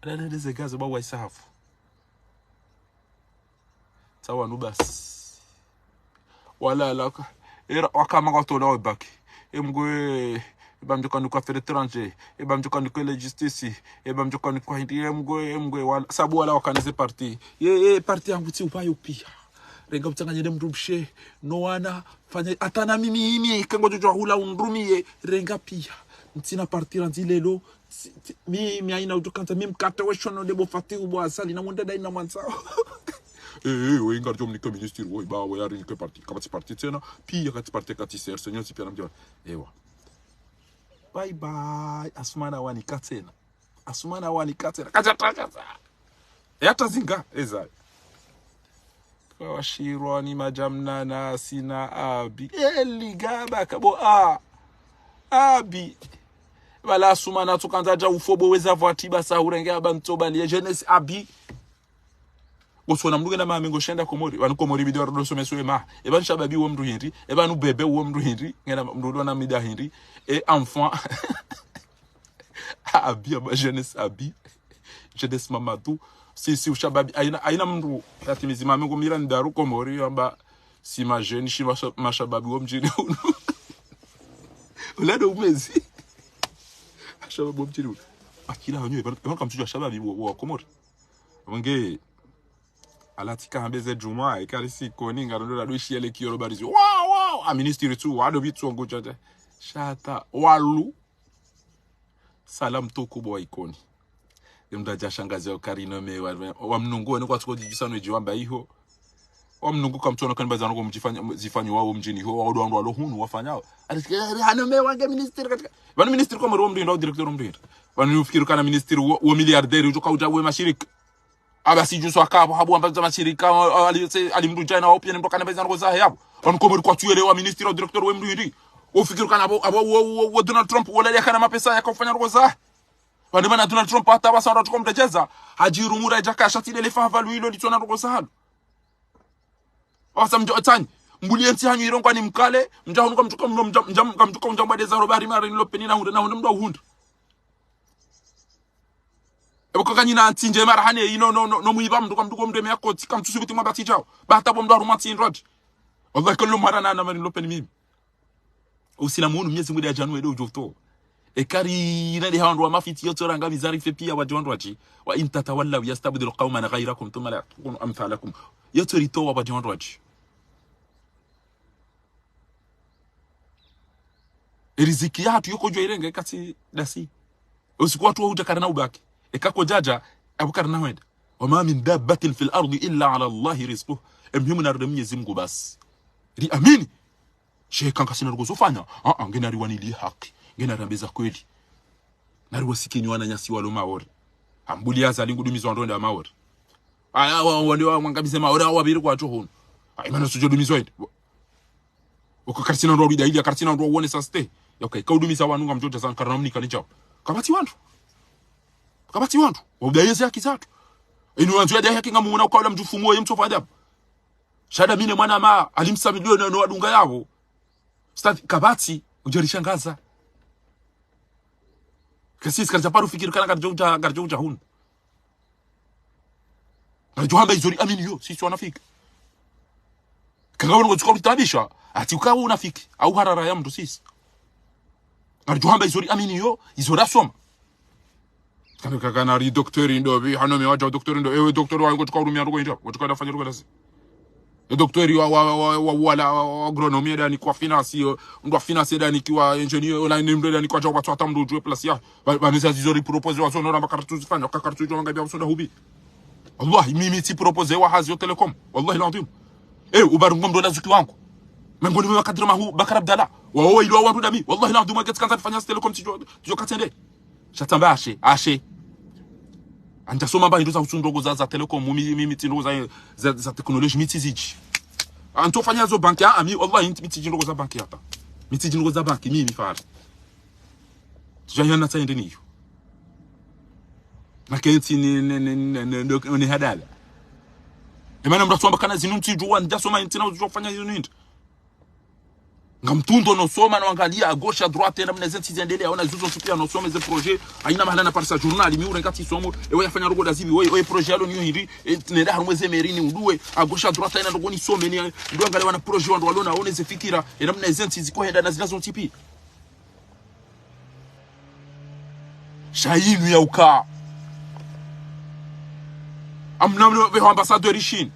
Adaili ze gazo ba wayisahafu. Tsawa nu basi. Wala laka. Era wakama kwatola wabaki. Emgwe, eba mdjoka nuka affaires étrangères, eba mdjoka nuka la justice, eba mdjoka nuka hindri, emgwe, emgwe, wala, sabu wala wakana ze parti. Ye, ye, parti yangu tsi upayo piya. Renga utsanganye ne mndru mshe, no wana, fanya, hata na mimi ini, ke ngodjo djuwa hula undrumiye, renga piya. Ntsina parti randzi lelo, tsi, tsi, mi, mi hayina udjo kandza, mi mkate we shono de bo Fatihu bo Azali, na mwenda dayi na mwandzao. Eh, eh, we inga djo mnike ministre, we, ba, we yarinike parti, kapvatsi parti tsena, piya katsi parti katsi ser, senyo tsi piya na mdjora. Ewa. Bye bye, Asumani wanika tsena. Asumani wanika tsena. Kadja takasa. Yata zinga, eza. Kawashirwa ni madjamna na sina abi. Eli gaba kabo a. Abi. Pvala Asumani tsu kandza dja ufo bo weza vwati basa urenge aba ntso bali ya jeunesse abi. Ngosona mndru ngena mamengo shenda Komori. Pvanu Komori bidi waro dosome suwe ma. Epvanu shababi uwo mndru hindri. Epvanu bébé uwo mndru hindri. Ngena mndru ndo na mida hindri. E enfant. Abi, aba jeunesse abi. Jeunesse Mamadou. Si, si ushababi. Haina, haina mndru. Yatimizi mamengo mira ndaru Komori. Amba si ma jeunes, si masha-, mashababi wo mdjini unu. Ula ndo umezi. Mashababi wo mdjini unu. Akila hanyo, epvanu, epvanu kamtsudjuwa shababi wo, wo Komori. Wange, alatika hambe ze djumwa, ekari si Ikoni, ngarondo la doshi yele kiyoro barizi. Wow, wow, a ministre tu, wado bitsu wangu tata. Shata, walu. Salam tuku bo wa Ikoni. Emda dja shangazi wa kari no me wa, wa mnungu, wene kwa tuko djisa no djiwamba iho. Wa mnungu kamtsono kani bazano ko mdjifanya, zifanyo wawo mdjini iho, wa odo wandru walo hunu, wafanyao. Ati, eh, hano me wange ministre katika. Pvanu ministre Komori wo mdru hindri, wo directeur wo mdru hindri. Pvanu ufikiri kana ministre wo, wo milliardaire, udjo kauta we mashirika. Aba si djuso akabo, habu amba za mashirika, wa, wa, ali, se, ali mndru djaina, wa upia ni mndru kana pesa ndrongoo zahe yabo. Pvanu Komori kwatsu yelewa ministre au directeur we mndru hindri. Ufikiri kana abo, abo, wo, wo, wo Donald Trump, wala ya kana mapesa ya kaufanya ndrongoo zahe. Pvanu mana Donald Trump hata basa ndo tuko mdjeza. Hadjirumura djaka shati lele fa havalu ilo litsona ndrongoo zahalo. Wasa mdjo tsani. Mbuli entsi hanyu irongwa ni mkale, mdja hunu kamtsuka mno, mdja, mdja, kamtsuka mdja mbade za robari mara nilo peni na hundre, na hundre mndru ahundre. Ebo kaka nyina ntsi ndje mara hane ino no, no, no mwiba mndru kamtsuka mndru mea koti, kamtsusubuti mwa bati djao. Bata bo mndru harumwa ntsi ndrwadji. Wallahi kullu mara na, na mari nilo peni mimi. Usilamu unu Mnyezi Mungu nde adjanu wende udjo uto. Ekari ina nde hawandru wa mafiti yotso ranga mizari fe pia wadji wandru wadji. وإن تتولوا يستبدل قوما غيركم ثم لا يكونوا أمثالكم. Yotso ritowa wadji wandru wadji. Eriziki yahatru yoko djo irenge katsi dasi. Usiku watru wa hudja karina ubaki. Eka kodjadja, abu karina hwenda. وما من دابة في الأرض إلا على الله رزقها. Emhimu narde Mnyezi Mungu basi. Riamini. Sheka nkasina ndrongoo zofanya. Ah, ah, ngena riwanili haki. Ngena rambe za kweli. Nari wasikini wananyasi walo Maore. Ambuli ya zali ngudumizwa ndo nda Maore. Aya, wa, wa, wa, wangamize Maore, wa, wabiri kwa chohono. Ayi, mana sudjo dumizwa ende. Uka karisina ndo wabida ili, karisina ndo wone saste. Ya uka, ika udumiza wanu ngamdjo dja zanu, karina mnika ni djao. Kapvatsi wandru. Kapvatsi wandru. Wabida yeze haki zatru. Inu wandzo ya haki ngamuna uka ula mdjufumu ye mtsofa adabu. Shada mine mwana ma, alimsa milioni no wadunga yabo. Stad, kapvatsi, udjo rishangaza. Kasi, sikaridja paru fikiri kana ngaridjo udja, ngaridjo udja hunu. Ngaridjo hamba izo riamini yo, sisi wanafiki. Kanga wono ngotsuka uritabisha, ati uka unafiki, au harara ya mndru sisi. Ngaridjo hamba izo riamini yo, izo rasoma. Kana kaka nari docteur ndo, bi hano me wadja docteur ndo, ewe docteur wa ngotsuka urumia ndrongoo indja, ngotsuka ndafanya ndrongoo ndasi. E docteur wa, wa, wa, wa, wa, la, wa, wa agronomie ndani kwa finance, yo, mndru wa finance ndani kiwa ingénieur, ola ni mndru ndani kwa djao kwa tsota mndru udjuwe place ya. Ba, ba, nisa zizo ri proposer wa zono ramba kartu zifanya, ka kartu djo wanga bia usonda hubi. Wallahi, mimi tsi proposer wa hazi yo Telecom. Wallahi l'adhwim. Eh, ubaru ngomdo na zuki wangu. Mengoni mwa kadra mahu, Bakar Abdallah. Wa, wa, ilo wa wandru dami. Wallahi l'adhwim, wa ketsi kandza nifanya Telecom, tsidjo, tsidjo katsende. Sha tsamba ashe, ashe. Andja soma mba hindru za usu ndrongoo za, za Telecom, mi, mi, mi tsi ndrongoo za, za, za technologie, mi tsi zidji. Anto fanya zo banki, ah, mi, wallahi, mi tsi, mi tsi ndrongoo za banki hata. Mi tsi ndrongoo za banki, mi, mi fara. Tsidja yana tsa ende niyo. Na kentsi ni, ni, ni, ni, ni, ni, ni hadala. Emana mndru atsamba kana zinu ntsidjuwa, ndja soma ntsi na udjuwa fanya zinu hindri. Ngamtsundo no soma no angalia à gauche à droite, enda mna ze ntsi zendelea, ona zuzo supia no some ze projet, haina mahala na parisa journal, mi urenga tsi somo, ewe yafanya ndrongoo ndazipvi, oye, oye projet yalo niyo hindri, e, nenda harumwa ze mairie ni uduwe, à gauche à droite, haina ndrongoo nisome, ni, ndo angalia wana projet wandru walo na, one ze fikira, enda mna ze ntsi ziko henda na zila zontsi pia. Sha yinu ya uka. Amna mno veho ambassadeur Shine.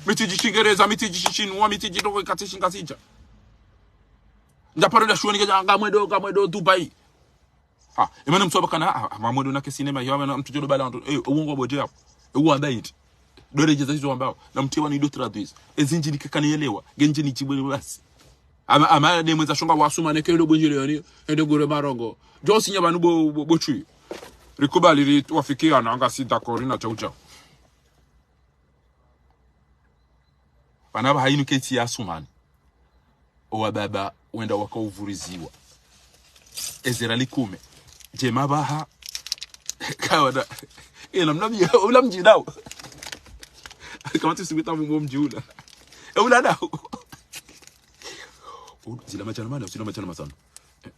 Mi tsidji Shingereza, mi tsidji Shishinwa, mi tsidji ndrongoo katsi Shingazidja. Ndja paro nda shuoni kedja ngamwendo, ngamwendo Dubai. Ah, emana mtsoba kana, ah, ah, ngamwendo na ke cinéma, yo, emana mtsudjo bala wandru. Eh, uongo bodje hapo. Eh, uamba iti. Ndo redjeza izo wambao. Na mtsi wanu ido traduise. Ezindji ni keka nielewa. Ngendje ni djibwe ni basi. Ama, ama ne mwendza shonga wa Asumani ke ndo bwenjele yani, ndo gore marongo. Djo sinya pvanu bo, bo, bo tswi. Rikubali ri wafikiana, ngasi d'accord na djau djau. Pvanu pvaha inu ketsi ya Asumani. Owa baba, wenda waka uvuriziwa. Ezera likume. Djema baha. Kawana. Ela mnami, ula mdji nawo. Kama tsi sibita mumbo mdji ula. E ula nawo. U-, zila madjana mana, zila madjana masanu.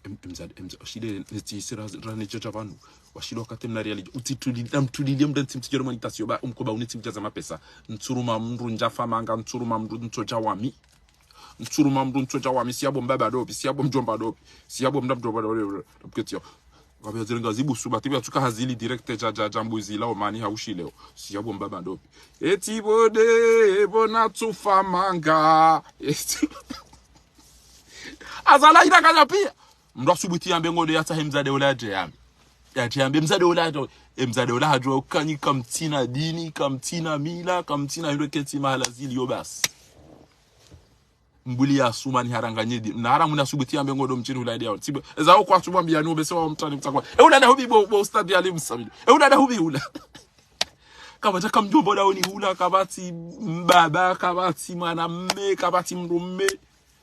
Em, em, mzade, em, mza-, washile, neti sira, rani chocha pvanu. Washile wakati mna reality. Utituli, namtulilie mda ntsi mtijero mani tasio ba, umkoba unitsi mjaza mapesa. Ntsuruma mndru ndjafa manga, ntsuruma mndru ntsoja wami. Ntsuruma mndru ntsoja wami, siyabo mbaba dopvi, siyabo mdjomba dopvi, siyabo mda mdjomba dopvi, dopvi ketio. Kapvya zirenga zibusu, bati pvya tsuka hazili direct ja, ja, ja mbuzi la omani haushi leo. Siyabo mbaba dopvi. Eti bode, bona tsufa manga. Eti azala ina kanya pia. Mndru asubuti yambe ngode yatsahe mzade ula yadje yambe. Yadje yambe mzade ula yadje, e mzade ula hadjua ukanyi kamtsina dini, kamtsina mila, kamtsina hindru ketsi mahala zili yo basi. Mbuli ya sumani haranganyidi. Mna haramu na subuti yambe ngodo mdjini hula yadi yao. Tsibu, eza okwa subu ambiya ni ubese wa mtani mtsakwa. E ula na hubi bo, bo ustadhi Ali Msamili. E ula na hubi ula. Kapvatsi kamdjomba ula oni hula, kapvatsi mbaba, kapvatsi mwana mme, kapvatsi mndru mme.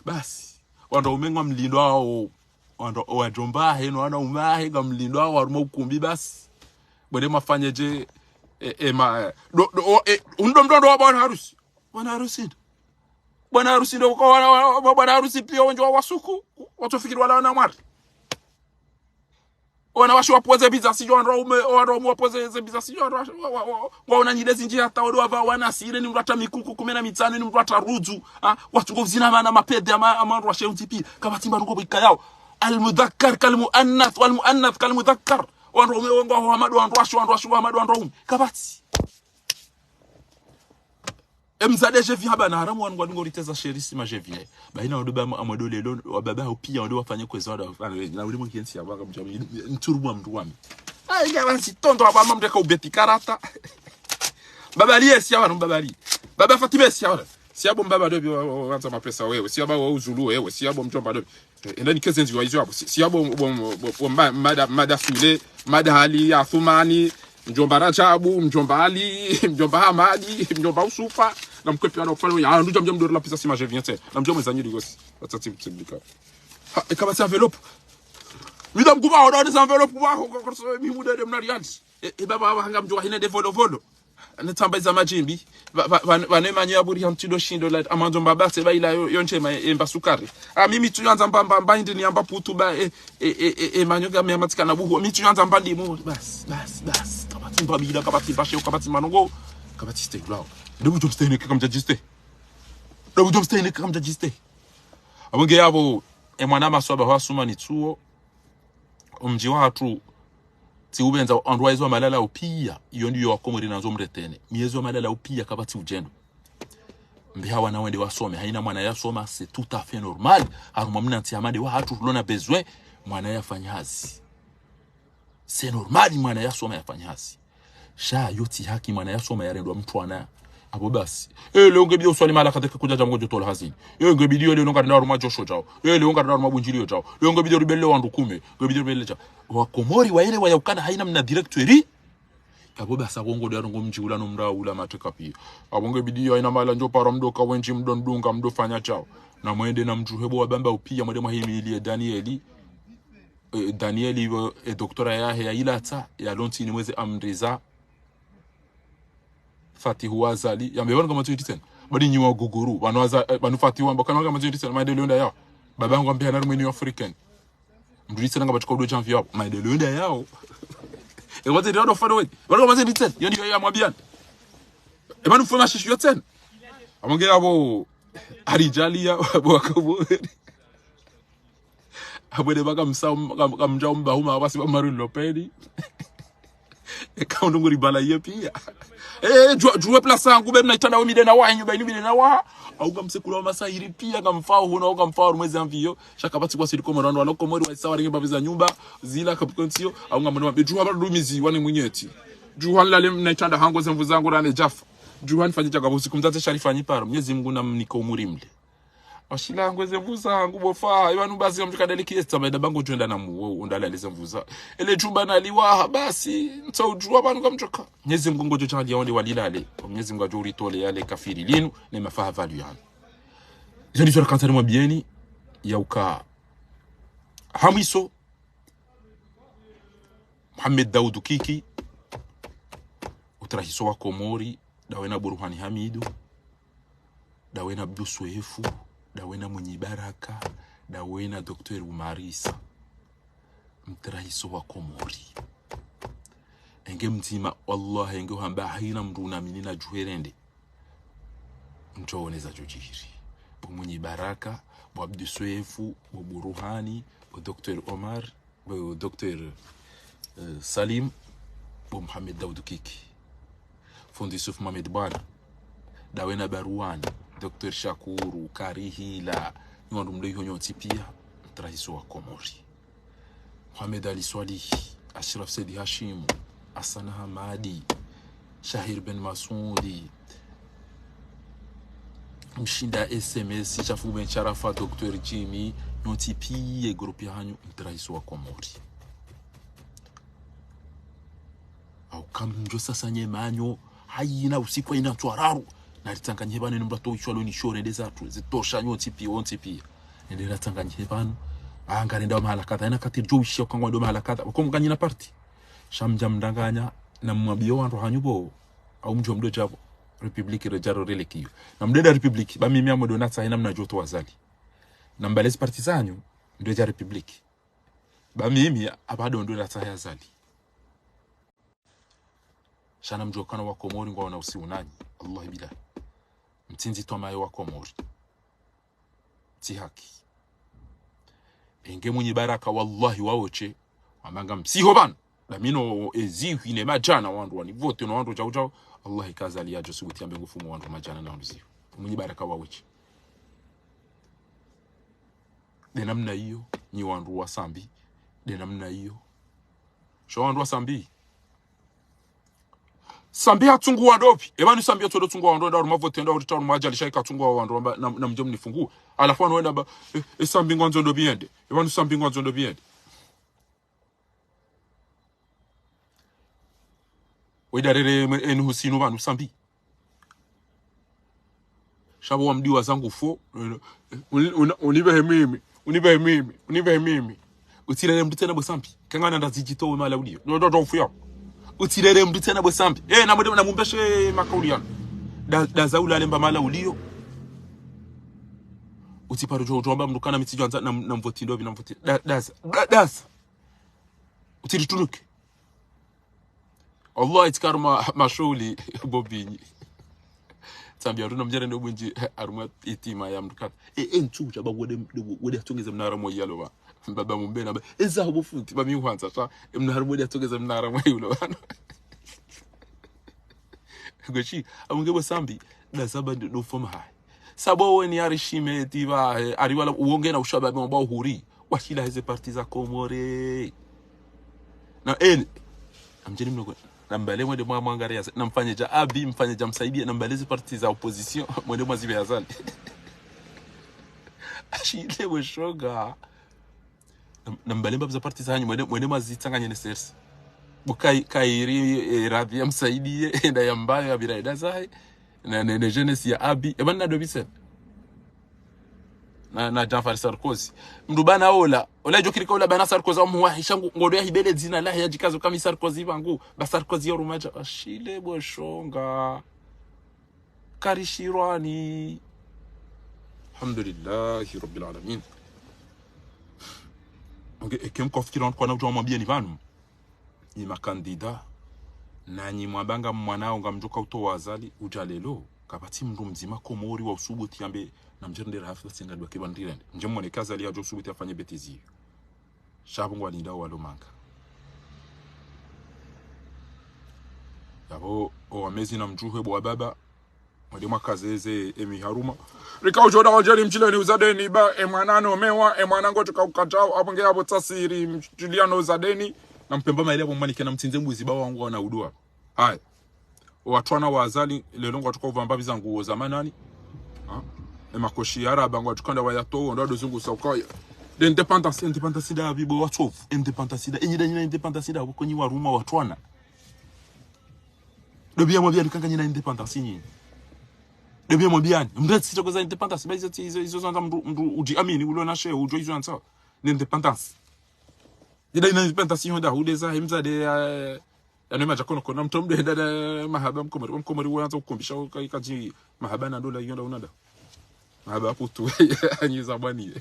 Basi. Wandru ume ngwa mlindwa wo. Wandru, wadjomba he, no wana ume he, ngwa mlindwa wo, harumwa ukumbi basi. Bwede mafanyedje, e, e, ma, e, do, do, o, e, undo mdondo wa bwana harusi. Bwana harusi ndo. Bwana harusi ndo, kwa wana, wa-, wa-, bwana harusi pia wendji wa wasuku, watsofikiri wala wana mwari. Wana washe wapoze biza sijua, wana ume, wana ume wapoze ze biza sijua, wana washe, wa, wa, wa, wa, wana nyile zinji hata wale wava wana sire ni mndru hata mikuku kume na mitsanu ni mndru hata rudzu, ha? Watsungo zina mana mapede ama, ama wandru washe untipi, kapvatsi mba nungo bika yao. Al-mudhakkar kal-muannath, wal-muannath kal-mudhakkar. Wandru ume wongo wa hamadu wandru washe, wandru washe wa hamadu wandru ume. Kapvatsi. Emzade jevi haba na haramu wanu ngwadungo riteza sherisi ma jevi. Bahina wado ba amwado lelo, wababa hao pia wado wafanye kweza wado wafanye. Na ule mwenye nsi ya waka mjami, nturu mwa mndru wami. Ah, inga wansi tondo haba mamdeka ubeti karata. Baba liye siya wanu, baba liye. Baba Fatime siya wanu. Siyabo mbaba dobi wa, wa, wa, wanza mapesa wewe. Siyabo wa uzulu wewe. Siyabo mdjomba dobi. Eh, enda nikeze ndziwa izo habo. Si, siyabo bo, bo, bo, bo, ma, mada, mada Sule, mada Ali, Athumani, mdjomba Rajabu, mdjomba Ali, mdjomba Hamadi, mdjomba Usufa, na mkwepi wana kufanya ya, ndudja mdjomba ndo la pisa sima jeviente. Na mdjomba zanyi digosi. Watati mtibika. Ha, e kapvatsi enveloppe. Mida mkuba, oda ni enveloppe kwa, kwa, kwa, kwa, mi muda de mnari yanti. E, e baba, baba, hanga mdjomba hine de volo, volo. Netsamba iza madjimbi. Va, va, va, va ne manyo ya buri ya mtsindo shindo la, amandzo mba base ba ila yo, yo ntshe ma, e, mba sukari. A, mi, mi tsu yanza mba, mba, mba indi ni yamba putu ba, e, e, e, e, e, manyo ga mi ya matsika na buhu. Mi tsu yanza mba ndimu. Basi, basi, basi. Kapvatsi mba bila, kapvatsi mba sheo, kapvatsi manongo. Kapvatsi stay lao. Ndo mdjomba stay ne kaka mdjadji stay. Ndo mdjomba stay ne kaka mdjadji stay. Abonge yabo, e mwana maswaba hwa suma ni tsuo. Omdji wahatru, tsi ubenza wandru wa ezo wa malala upia, iyo ndiyo wakomori nandzo mretene. Mi ezo wa malala upia kapvatsi udjendo. Mbe hawa na wende wasome, haina mwana yasoma, c'est tout à fait normal. Harumwa mna ntsi ya made wahatru, lona besoin, mwana yafanye hazi. C'est normal, mwana yasoma yafanye hazi. Sha yo tsi haki mwana yasoma yarendwa mtwana. Abo basi. E, leo ngebidi uswali mahala kadeka kudjadja mngodjo tola hazini. E, ngebidi yo leo ngarina harumwa djosho djao. E, leo ngarina harumwa bundjilio djao. Leo ngebidi ribele wandru kume. Ngebidi ribele djao. Wakomori waelewa ya ukana haina mna directeur. Abo basi abo ngodjo yarongo mdji ula no mra ula mateka pia. Abo ngebidi yo haina mahala ndjo para mdo ka wendji mdo ndunga mdo fanya djao. Na mwende na mdjuhe bo wabamba upia mwende mwahimiliye Danieli. E, Danieli ivo, e, doctorat yahe ya ilatsa, ya lontsi ni mweze amriza. Fatihu wa Azali. Yambe, pvanu kama tsu yititsena. Badi nyi wa guguru. Pvanu Aza-, e, pvanu Fatihu wamba, kana kama tsu yititsena. Maendeleo nda yao. Baba yangu ambe hana rumweni wa African. Mdru yitsena nga pvatsuka udo janvi yao. Maendeleo nda yao. E, wate ndio ndo fano we. Pvanu kama tsu yititsena. Yo ndiyo ya mwabiana. E, pvanu mfuma shishu yo tsena. Amonge yabo. Arijali ya, bo wakabu. Abwede baka msa, kam-, kamdja umba huma, wasi ba Marine Le Pen. Eka undunguri bala ye pia. Eh, djuwa, djuwa place yangu, be mna itanda wemide na waha, nyumba inu mide na waha. Au ngamsekula wa masahiri pia, ngamfao huna, au ngamfao rumwezi amviyo. Sha kapvatsi kwa siri Komori, wandru walo Komori, wa isa waringe mbavi za nyumba, zila kapikwe ntsiyo, au ngamwone wa, be djuwa ba rumizi, wane mwenyeti. Djuwa nilale mna itanda hangu, ze mvu zangu, rane djafa. Djuwa nifanye djaka, usiku mdzadze sharifa niparo, Mnyezi Mngu na mnike umuri mle. Washila ngweze mvuza, ngubofa, iwanu basi kamdjoka daliki esta, maida bango djwenda na muwo, undala leze mvuza. Ele djumba na liwaha, basi, ntsa udjuwa pvanu kamdjoka. Mnyezi Mngu ngodjo djaliya wonde walilale. Mnyezi Mngu adjo uritole yale kafiri linu, ne mafaha valu yanu. Izo ndizo rakantsa nimwambiyeni, ya uka. Ha mwiso, Mohamed Daoud Kiki, utrahiso wa Komori, dawe na Buruhani Hamidu, dawe na Abdou Soefo, dawe na Mwinyi Baraka, dawe na Docteur Oumar Issa. Mtrahiso wa Komori. Enge mdzima, wallah, enge uhamba haina mndru unamini na djuherende. Mtsooneza djodjiri. Bo Mwinyi Baraka, bo Abdou Soefo, bo Buruhani, bo Docteur Oumar, bo Docteur, eh, Salim, bo Mohamed Daoud Kiki. Fundi Yusuf Mohamed Bwana, dawe na Baruani, Docteur Shakuru, Karihila, ni wandru mlio iho nyontsi pia, mtrahiso wa Komori. Mohamed Ali Swalihi, Ashraf Said Hashimu, Hassan Hamadi, Shahir Ben Masudi, Mshinda S M S, Shafu Ben Sharafa, Docteur Jimmy, nyontsi pia groupe yahanyu, mtrahiso wa Komori. Au kamdjo sasa nyemanyo, haina usiku haina ntswararu. Naritsanganyihe pvanu ne mndru atoishwa lo nishore nde zatru, zitosha nyontsi pia, wontsi pia. Nende ratsanganyihe pvanu. Ah, ngarendao mahala kadha, ina kati djo ushia ukangwa ndo mahala kadha. Wako mkanyina parti. Sha mdja mdanganya, na mwambie wandru hanyu bo, au mdjo mdo djapvo. République redjaro relekiyo. Na mdeda République, ba mimi amwe ndo natsahe namna djo towa Azali. Na mbalezi parti zanyu, ndo dja République. Ba mimi, apvado ndo natsahe Azali. Sha namdjuwe ukana wa Komori ngwaona usiu nanyi. Wallahi billahi. Mtsindzi twamaye wa Komori. Tsi haki. Enge Mwinyi Baraka, wallahi, wawotshe. Wamba ngamsiho pvanu. Damino ezihwi ne madjana wandru wanivote no wandru djau djau. Wallahi ka Azali yadjo subuti yambe ngufungu wandru madjana na wandru zihwi. Mwinyi Baraka wawotshe. De namna iyo, nyi wandru wa Sambi. De namna iyo. Sho wandru wa Sambi. Sambi hatsunguwa ndopvi. Epvanu Sambi yatsodo tsunguwa wandru, nda harumwa vote, nda harumwa ajali, sha ika tsunguwa wandru, wamba, na, na mdje mnifungu. Halafu wanu wenda ba, e, e Sambi ngwandzo ndopvi yende. Epvanu Sambi ngwandzo ndopvi yende. Wedarere mwe-, enu husinu pvanu Sambi. Sha bo wamdiwa zangu fo, uni-, uni-, unipvehe mimi, unipvehe mimi, unipvehe mimi. Utsirere mndru tsena bo Sambi. Kangana ndazidjitowe mahala uliyo. Ndo, ndo, ndo, ufuya. Utsirere mndru tsena bo Sambi. Eh, na mwende, na mumbeshe makauli yanu. Da, da za ulale mba mahala uliyo. Utsiparo djo, djo amba mndru kana mitsi djo andza, na, na mvoti ndopvi, na mvoti. Da, da za, da, da za. Utsiritunuke. Allah, itsi harumwa mashuhuli, bo Binyi. Tsambi haruna mdjere ndo bwindji, harumwa itima ya mndru kata. E, e, ntsu, sha ba wode, wode atsongeze mnara mwa iyalo ba. Mbaba mumbena ba. Eza ho bo fundi, ba mi hwandza, sha, e mnara mwode atsongeze mnara mwa iyalo ba. Goshi, amunge bo Sambi, da za ba ndo, ndo foma hayi. Sha bo weni arishime eti ba, eh, ariwala uonge na ushababi mwa ba uhuri. Washila heze parti za Komori. Na eni. Amdjeni mnogo. Na mbale mwende mwa mwangariya. Na mfanye dja Abi, mfanye dja Msaidie. Na mbale ze parti za opposition. Mwende mwa zibe Azali. Ashile we shoga. Na, na mbale mbapvi za parti za hanyu. Mwende, mwende mwa zitsanganye ne sersi. Bukai, kairi, eh, radhi ya Msaidie. Enda ya mbayo, ya bira enda zahe. Na, ne, ne jeunesse ya Abi. Eba na dobise. Na, na Jean-Farid Sarkozy. Mndru bana ola. Ola idjo kirika ola bana Sarkozy wa muwahi sha ngu, ngodo ya hibele dzina lahe ya djikazo kami Sarkozy bangu. Ba Sarkozy ya rumaja. Ashile bo shoga. Karishirwani. Alhamdulillahi Rabbil Alamin. Nge, eke mkofikira wandru kwana udjo wamwambia ni pvanu. Nyi makandida, nanyi mwamba ngamwanao ngamdjoka utowa Azali, udja lelo, kapvatsi mndru mdzima Komori wa usubuti yambe, na mdjere ndera hafu tsenga dwa kiba ndirende. Mdje mwone ka Azali yadjo usubuti yafanye bêtise iyo. Sha bo ngwalindao walo manga. Yapvo, o wamezi na mdjuhe bo wababa, mwende mwakaze ze emi harumwa. Rika udjo da wandjeli mdjileni uzadeni ba, e mwana no mewa, e mwana ngotsuka ukatao, apvo nge yapvo tsasiri mdjiliano uzadeni. Na mpemba maile apvo mwanike na mtsindze mbuzi ba wangu wana udua. Haya. Owatwana wa Azali, lelo ngwatsuka uvamba pvi za nguo za manani. Ha? E makoshi ya raba ngwatsuka nda wayatowo, ndo wado zungusa ukaya. De indépendance, indépendance nda pvi bo watsovu, indépendance nda, enyi da nyina indépendance nda, bo konyi warumwa watwana. Dobia mwambiani kanga nyina indépendance nyinyi. Dobia mwambiani. Mndru tsi toko za indépendance. Ba izo, izo, izo zanga mndru, mndru udjiamini, ulo na sheo, udjo izo ansa. Ni indépendance. Dida ina penta si honda hude za hemza de, eh, ano madja kono kono mtro mdo henda da mahaba mkomori. Mkomori wandza ukumbisha uka-, ikadji mahaba na ndola yonda unada. Mahaba putu, anyi za bwani.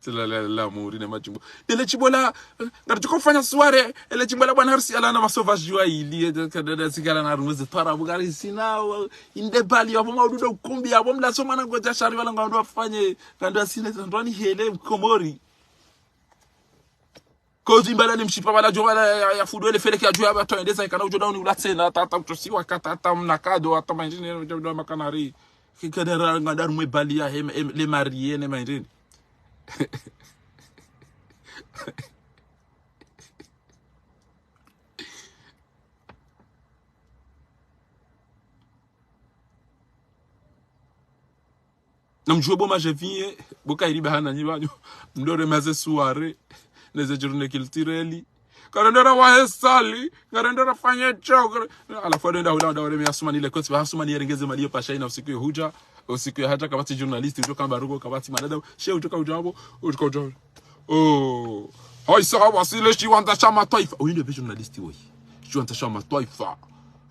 Tsila la, la, muri ne madjimbo. Ele tsimbo la, eh, ngari tsuko fanya soirée, ele tsimbo la bwana harusi ala na masauvage wa ili, eh, kadada sikala na harumwa ze twarabu ngari sina, wa, inde bali, wapvo maududu ukumbi, wapvo mlaso mwana ngodja shari wala ngwandro wafanye, ngwandro asine, ngwandro ni hele, mkomori. Kozi mbala ni mshipa bala djo bala ya, ya, ya fudu ele fele kia djo ya bato endeza ikana udjo dauni ulatsena, tata utosiwa ka tata mnakado, tata manjine, udjo dauni makanari. Kikadera ngandari mwe bali ya hem, hem, le marié ne manjine. Na mdjuwe bo madje vinye, bo kairi bahana nyi banyo. Mdore maze soirée, neze journée culturelle. Karendera wa hesali, karendera fanye chokre. Ala fwa denda hula nda wale me Asumani le koti, ba Asumani yerengeze mali yo pasha ina usiku yo hudja, usiku yo hadja kabati journaliste, udjo kamba rugo, kabati madada, she udjo ka udjabo, udjo ka udjabo. Oh. Hayi sawa, sile shiwandza sha matwaifa. Oyi ndo be journaliste woyi. Shiwandza sha matwaifa.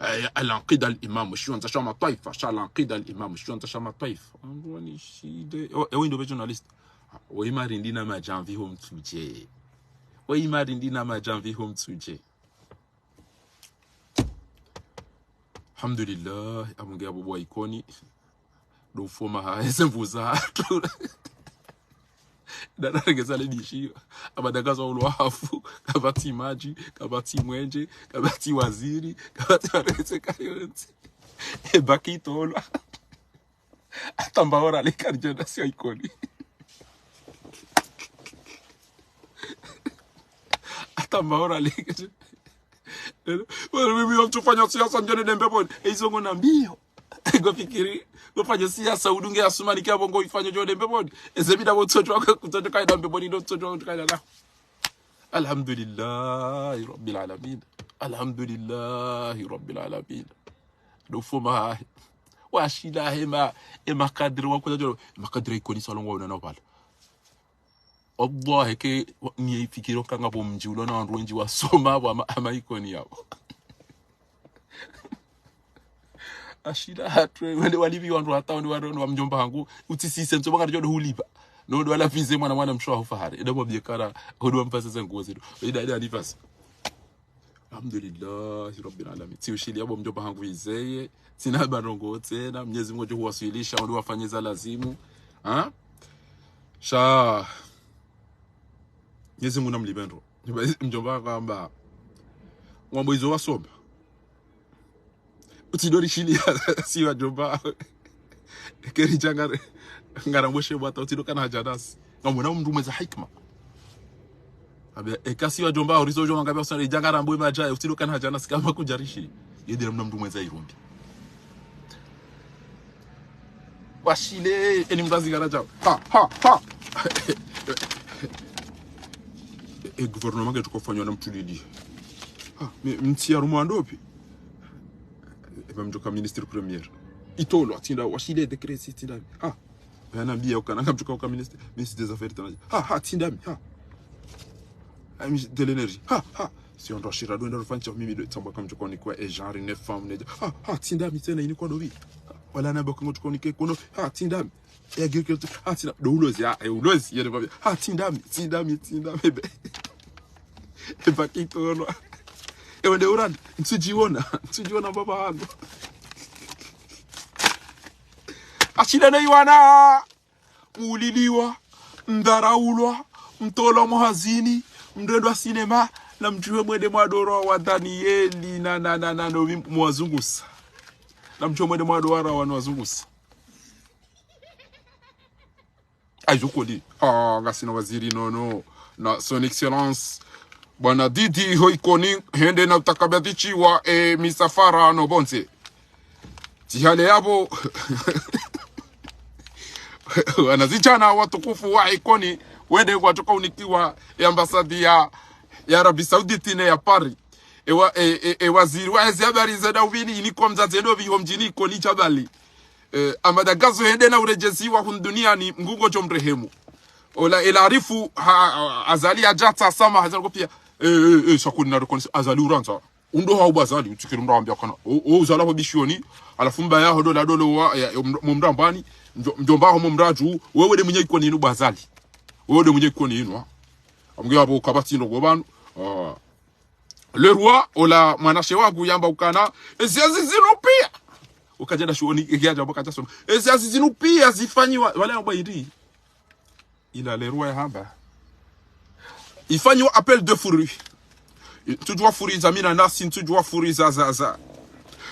Eh, Al-Aqida Al-Imam. Shiwandza sha matwaifa. Sha Al-Aqida Al-Imam. Shiwandza sha matwaifa. Ambwani shide. Oh, eh, oyi ndo be journaliste. Woyi marindi na madjamvi ho mtsudje. Woyi marindi na madjamvi ho mtsudje. Alhamdulillah, abunge abo bwa Ikoni. Ndo ufoma ha, eze mvuza hatru. Dada rengeza le bishi. Abadakaza ulwa hafu. Kapvatsi madji, kapvatsi mwenje, kapvatsi waziri, kapvatsi warese kayontsi. E baki tolwa. Ata mbaora le kari djenda si Ikoni. Ata mbaora le kari djenda. Wala mimi mtsu fanya siasa ndjone dembe bon. E izo ngo na mbiyo. Ngo fikiri. Ngo fanya siasa udunge Asumani kia bongo ifanya djo dembe bon. Eze bida bo tsojo wa kutojo kaida mbe bon ndo tsojo wa kaida la. Alhamdulillahi Rabbil Alamin. Alhamdulillahi Rabbil Alamin. Ndo ufoma hahe. Washila hema, ema kadri wa kutojo, ema kadri Ikoni salongo wa unana pala. Allah, eke, wa, ni fikiri kanga bo mdji ulo na wandru wendji wasoma, bo ama, ama Ikoni yabo. Ashira hatru, wende walivi wandru hata, wende wandru wa mdjomba hangu, utsi sise, mtso baka djodo huliva. No, ndo wala fize mwana mwana msho wa hufahari. Eda mwa biekara, hodo wa mpasa za nguo zetu. Eda, eda, alifasa. Alhamdulillahi Rabbil Alamin. Tsi ushili yabo mdjomba hangu izeye. Tsina barongo tsena. Mnyezi Mungu djo huwaswilisha, wandru wafanye za lazimu. Ha? Sha. Mnyezi Mungu na mlipendro. Mdjomba kamba. Ngwambo izo wasoma. Utsidori shili ya si wadjomba. Keri djangare. Ngarambwe she bwata, utsido kana hadja nasi. Ngamwona mndru mweza hikma. Abe, eka si wadjomba, orizo djomba ngabe wasana, idjangara mbwe madja, utsido kana hadja nasi, kama kudjarishi. Yedira mna mndru mweza irumbi. Washile, eni mrazi ngara djao. Ha, ha, ha. E, e gouvernement nge tuko fanywa na mtulili. Ha, mi, mtsi ya rumo andopi. E, ba mdjoka ministre premier. Itolo, atsinda, washile décret si, tsinda. Ha. Yana biya ukana, ngamdjoka uka ministre, ministre des affaires étrangères. Ha, ha, tsindami, ha. Ha, ministre de l'énergie. Ha, ha. Si on doit shira, do, ndo fancha, mimi, do, tsamba kamdjoka ni kwa, e genre, ne femme, ne, ha, ha, tsindami, tsena, ini kwa dobi. Wala na bako ngamdjoka ni ke, kono, ha, tsindami. E agriculture, ha, tsindami. Do ulozi, ha, e ulozi, yene babi. Ha, tsindami, tsindami, tsindami, be. E bakitolo. E wende urani, ntsudjiona, ntsudjiona baba hangu. Ashile ne iwana. Muliliwa, mdharaulwa, mtolwa mwa hazini, mrendwa sinema, na mdjuwe mwende mwadorwa wa Danieli na, na, na, na, no vimpu mwazungusa. Na mdjuwe mwende mwadorwa wa no wazungusa. Ayo koli. Ah, ngasina waziri nono. Na son excellence. Bwana Didi ho Ikoni, hende na utakabadhishiwa, e, misafara no bonze. Tihale yabo. Wanazidjana watukufu wa Ikoni, wende kwatsoka unikiwa e ambassade ya, ya Arabie Saoudite ne ya Paris. E wa, e, e, e waziri wa ezi habari zenda uvini, ini kwa mdzadze ndo viho mdjini Ikoni Djabali. E, Amada Gazo hende na uredjeziwa hunu duniani, Mngu ngodjo mrehemu. ola ela arifu ha, ha, Azali yadja tsasama hazali ko pia. Eh, eh, eh, sakuni na reconnaissance Azali urandza. Undo ha uba Azali, utsikiri mndru wambia kana. O, o uzala ho bishioni, halafu mba yaho dola dolo wa, ya, ya, mndru, mndru ambani, mdjo-, mdjomba ho mndru adju, wewe nde mwenye Ikoni inu ba Azali. Wewe nde mwenye Ikoni inu, ha. Amge abo kapvatsi ndo go pvanu. Ah. Le roi, ola mwanashe wangu yamba ukana, ezi hazi zinu pia. Ukadja na shioni, eki yadja mbo kadja soma. Ezi hazi zinu pia zifanyiwa, wale amba indi. Ila le roi yahamba. Ifanyiwa appel de fourrure. Ntsudjuwa fourrure za mina nasi, ntsudjuwa fourrure za, za, za.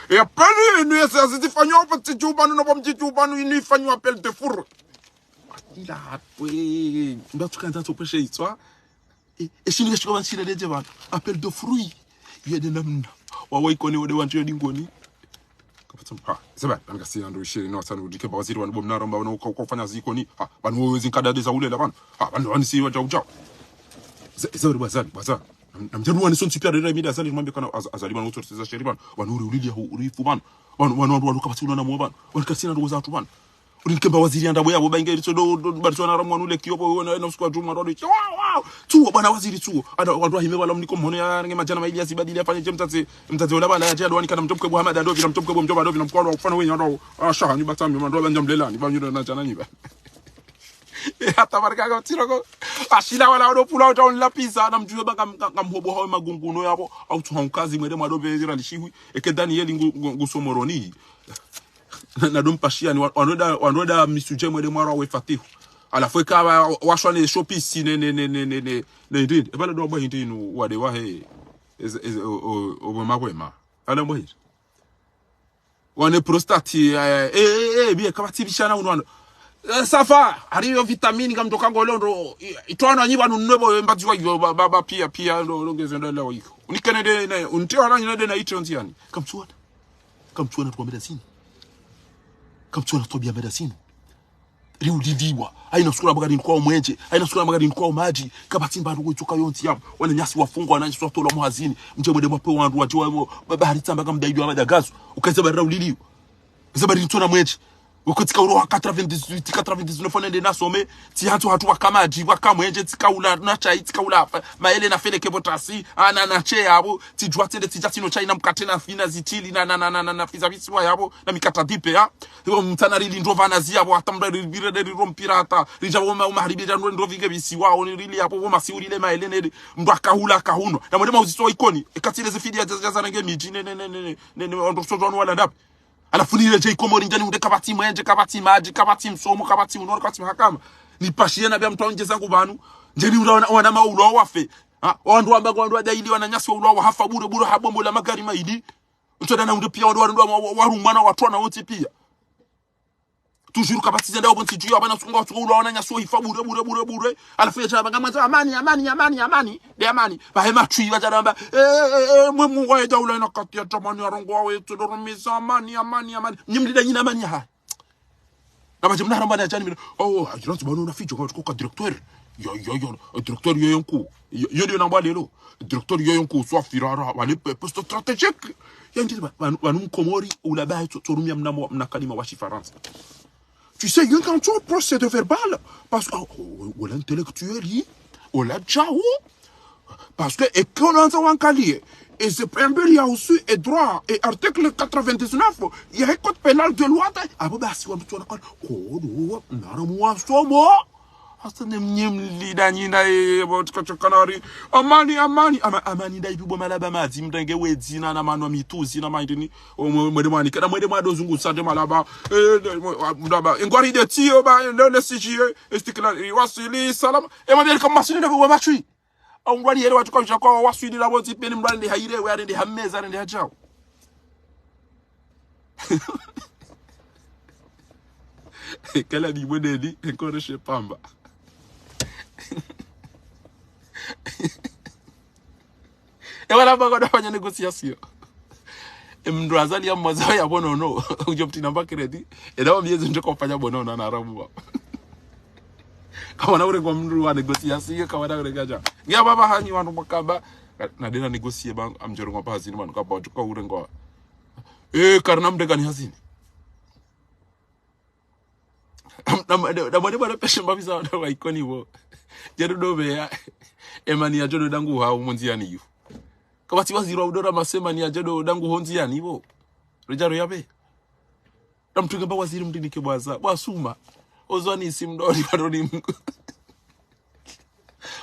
E appel inu ezi hazi zifanyiwa pvatsi djuu pvanu, no pvamdji djuu pvanu, inu ifanyiwa appel de fourrure. Ila hatwe. Mba tsukandza tsopeshe itswa. E, e shinu kashika pvanu shina ledje pvanu. Appel de fruits. Yede namna. Wawa Ikoni wode wandji yodi Ngoni. Kapvatsi, ha, zeba, nanga sina ndo ishiri, no, tsanu, dike ba waziri wanu bo mnara, mba, no, kwa, kwa fanya zi Ikoni. Ha, pvanu wo zinkada de za ulela pvanu. Ha, pvanu, pvanu si wadjau djau. Ze, ze, wari bazali, bazali. Nam-, namdjaru wani sontsi pia rera imida Azali, mwambe kana Az-, Azali pvanu, utsori za sheri pvanu. Pvanu uri ulili ya hu-, urifu pvanu. Pvanu, pvanu, pvanu, pvanu, kapvatsi una na mwa pvanu. Pvanu kasina ndo za tu pvanu. Uli nkemba waziri anda boya bo ba inge ritso do, do, bariso na ramwa nule kiyo bo, na, na usiku wa djumwa, ndo, wow, wow. Tsuo, bwana waziri, tsuo. Ada, wandru wahime wala mniko mhono ya, nge madjana maili ya zibadili ya fanye dje mtsatse, mtsatse ola bala ya djado wani kana mdjomkwe bo Hamada ndo, vina mdjomkwe bo mdjomba ndo, vina mkolo wa kufana wenye ndo. Ah, shaha, nyi batsa, mdjomba ndo, ba ndjamlela, ni ba nyudo na djana nyi ba. E, hata barika ka tiro ko. Ashila wala wado pula uta onla pisa, na mdjuwe ba kam-, kam-, kamhobo hawe magunguno yabo, au tsuha nkazi mwede mwado be zira lishihwi, eke Daniel ngu, ngu, ngu Somoroni. Na, na ndo mpashia ni wa-, wanoda, wanoda misuje mwede mwaro we Fatihu. Halafu eka wa-, washwa ne shopisi ne, ne, ne, ne, ne, ne, ne, ndindi. Ebala ndo wabwa hindi inu wade wahe. Eze, eze, o, o, o, wema, wema. Ala mbo hindi. Wane prostate, eh, eh, eh, eh, biye, kapvatsi bishana unu wano. Eh, safa, hari yo vitamine, kamtoka ngolo ndo, i-, itwana nyi pvanu nwe bo, mbadziwa yo, ba, ba, ba, pia, pia, ndo, ndo, ngeze ndo, ndo, yo. Unikene de, ne, untiwa na, ne, de, na, iti onzi yani. Kamtsuwana. Kamtsuwana tuwa medasini. Kamtsuwana tuwa bia medasini. Riuliliwa. Haina sukula magari nkwa mwenje. Haina sukula magari nkwa madji. Kapvatsi mba ndo itsoka yontsi yabo. Wananyasi wafungwa, wananyasi watolwa muhazini. Mdje mwede mwape wandru wadje wa, ba, ba, hari tsamba kamdaidiwa madagazo. Ukaze bari riuliliwa. Ze bari ntsona mwenje. Wako tsika uro wa quatre-vingt-dix-huit, quatre-vingt-dix-neuf, nende nasome. Tsi hantsu hatru waka madji, waka mwenje, tsika ula na chai, tsika ula fa-, maele na feleke botasi. Ana na che yabo. Tsidjuwa tsende, tsidja tsino chai na mkate na fina zitili na, na, na, na, na, na fiza visiwa yabo. Na mikata dipe ya. Ibo mtsana rili ndrova na ziya bo, hata mdru rili bire de riro mpira hata. Ridja bo ma-, umaharibi dja ndo, ndo vinge bisiwa, oni rili ya bo, bo masi urile maele nede. Mdru akahula, akahunwa. Na mwede mauziso wa Ikoni. Eka tsi le zifidi ya dja, dja zarenge midji, ne, ne, ne, ondro sojo wanu wala ndapi. Halafu ni redje Ikomori ndjani unde kapvatsi mwenje, kapvatsi madji, kapvatsi msomo, kapvatsi unoro, kapvatsi mahakama. Nipashiye na bia mdru aunje zangu pvanu. Ndjeni ura wana, wana maulwa wafe. Ha? Wandru wamba kwa wandru wadaili wananyasi wa ulwa wahafa bure, bure ha bombo la magari maili. Ntsoda na unde pia wandru, wandru wa, wa, warumwa na watwana wontsi pia. Toujours kapvatsi zenda obo ntsi dju ya bana sunga watsuka ulwa wananyasi wa hifa bure, bure, bure, bure. Halafu ya djana banga mwanza amani, amani, amani, amani. De amani. Bahe matswi wa djana amba, eh, eh, eh, eh, mwe Mungu wa eda ula ina kati ya tamani ya rongo wa wetu, ndo rumiza amani, amani, amani. Nyi mlida nyina amani ya hai. Na badje mna haramba na djani mina. Oh, ajira tu bano na fidjo kwa tuko ka directeur. Yo, yo, yo, directeur yo yo nkuu. Yo, yo ndio namba lelo. Directeur yo yo nkuu, swa firara, wale pe-, poste stratégique. Ya ndiri ba, banu, banu Mkomori, ula bahe tso-, tsorumia mna mo-, mna kalima wa Shifarantsa. Tu sais, yo quand tu procédé verbal, parce que, oh, oh, oh, l'intellectuel, il, oh, la djao, parce que, et qu'on a envoyé, et c'est préambule, il y a aussi, et droit, et article quatre-vingt-dix-neuf, il y a un code pénal de loi, ah, bon, bah, si on peut, on a, oh, oh, oh, on a un mois, on a un mois. Hasa ne mnye mlida nyina, eh, bo, tiko, tiko, kanari. Amani, amani, ama-, amani, nda ipi bo malaba mazi, mdenge wedzi, na, na manwa mituzi, na maindini. O, mwe-, mwede mwani, kana mwede mwado zungusa de malaba. Eh, de, mwe-, wa-, mdaba. Engwari de tiyo ba, le, le siji, eh, istiklal, eh, wasili, salama. E mabeli kama masini na kwa matswi. Au ngwari yele watsuka usha kwa waswili la wontsi peni mdru nde haire, we nde hameza, nde hachao. Kala bi mweneni, encore chez Pamba. E wala mba kwa fanya négociation. E mdru Azali ya mwaza ya bonono. Ujo pti namba crédit. E dawa miezi ndjo kwa fanya bonono na arabu ba. Kawana ure kwa mdru wa négociation, kawana ure kaja. Ngia baba hanyi wanu makaba. Na dena négocier ba, amjero ngwa pa hazini, manu kaba, tuka ure ngwa. Eh, karina mdega ni hazini. Namwone bwana peshe mbapvi za wana wa Ikoni pvo. Djeri ndo pveya. Emani yadjo ndo dangu hau mondziani yu. Kapvatsi waziri wa udo ramase emani yadjo ndo dangu hondziani pvo. Redjaro yapve. Namtsunge mba waziri mndru nike bwaza. Bwa Suma. Ozwanisi mdori pvadoni mngu.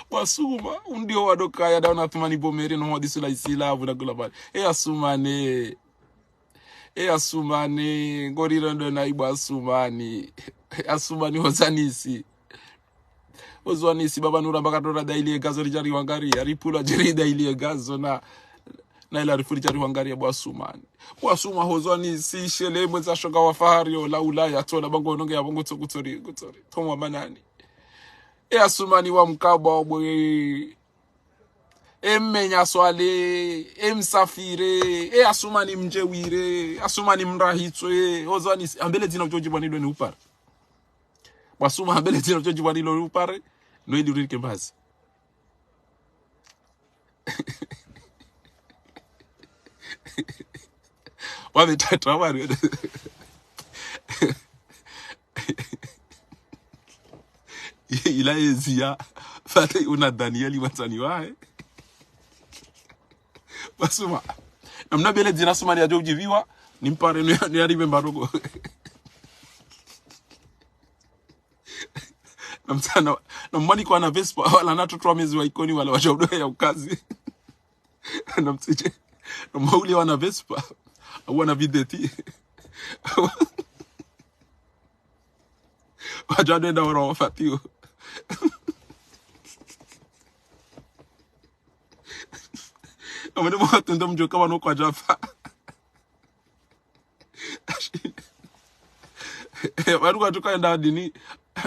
Bwa Suma. Undio wado kaya dawo na Athumani Bomere no hadisu la isilavu na kula bali. E Asumani. E Asumani. Ngoriro ndo na ibwa Asumani. E Asumani ozwanisi. Ozwanisi baba nura mbaka tora daily egazo ridjari wangari. Aripula djeri daily egazo na, na ila rifuri djari wangari ya bwa Asumani. Bwa Suma hozwanisi shele mweza shonga wa fahari ola Ulaya tola bango nonge ya bongo tso kutsori, kutsori. Tomwa manani. E Asumani wa mkabwa obwe. E mmenya swale, e msafire, e Asumani mdjewire, Asumani mrahitswe, ozwanisi, ambele dzina udjo djibwa nilo ni upare. Bwa Suma ambele dzina udjo djibwa nilo ni upare, no ili uririke mbazi. Wapve tatu wapvanu. Ila eziya, fate una Danieli wandzani wahe. Bwa Suma. Namna bele dzina Asumani yadjo udjipviwa, nimpare no ya, no ya ribe mbarongo. Namtsana, namwani kwa na Vespa, wala na watoto wa mezi wa Ikoni wala wadja udo ya ukazi. Namtsidje, namwauli wana Vespa, au wana videti. Wadja wendo enda wara wafatio. Amwene mwatunda mdjoka wano kwadjafa. Wanu kwatsuka enda dini,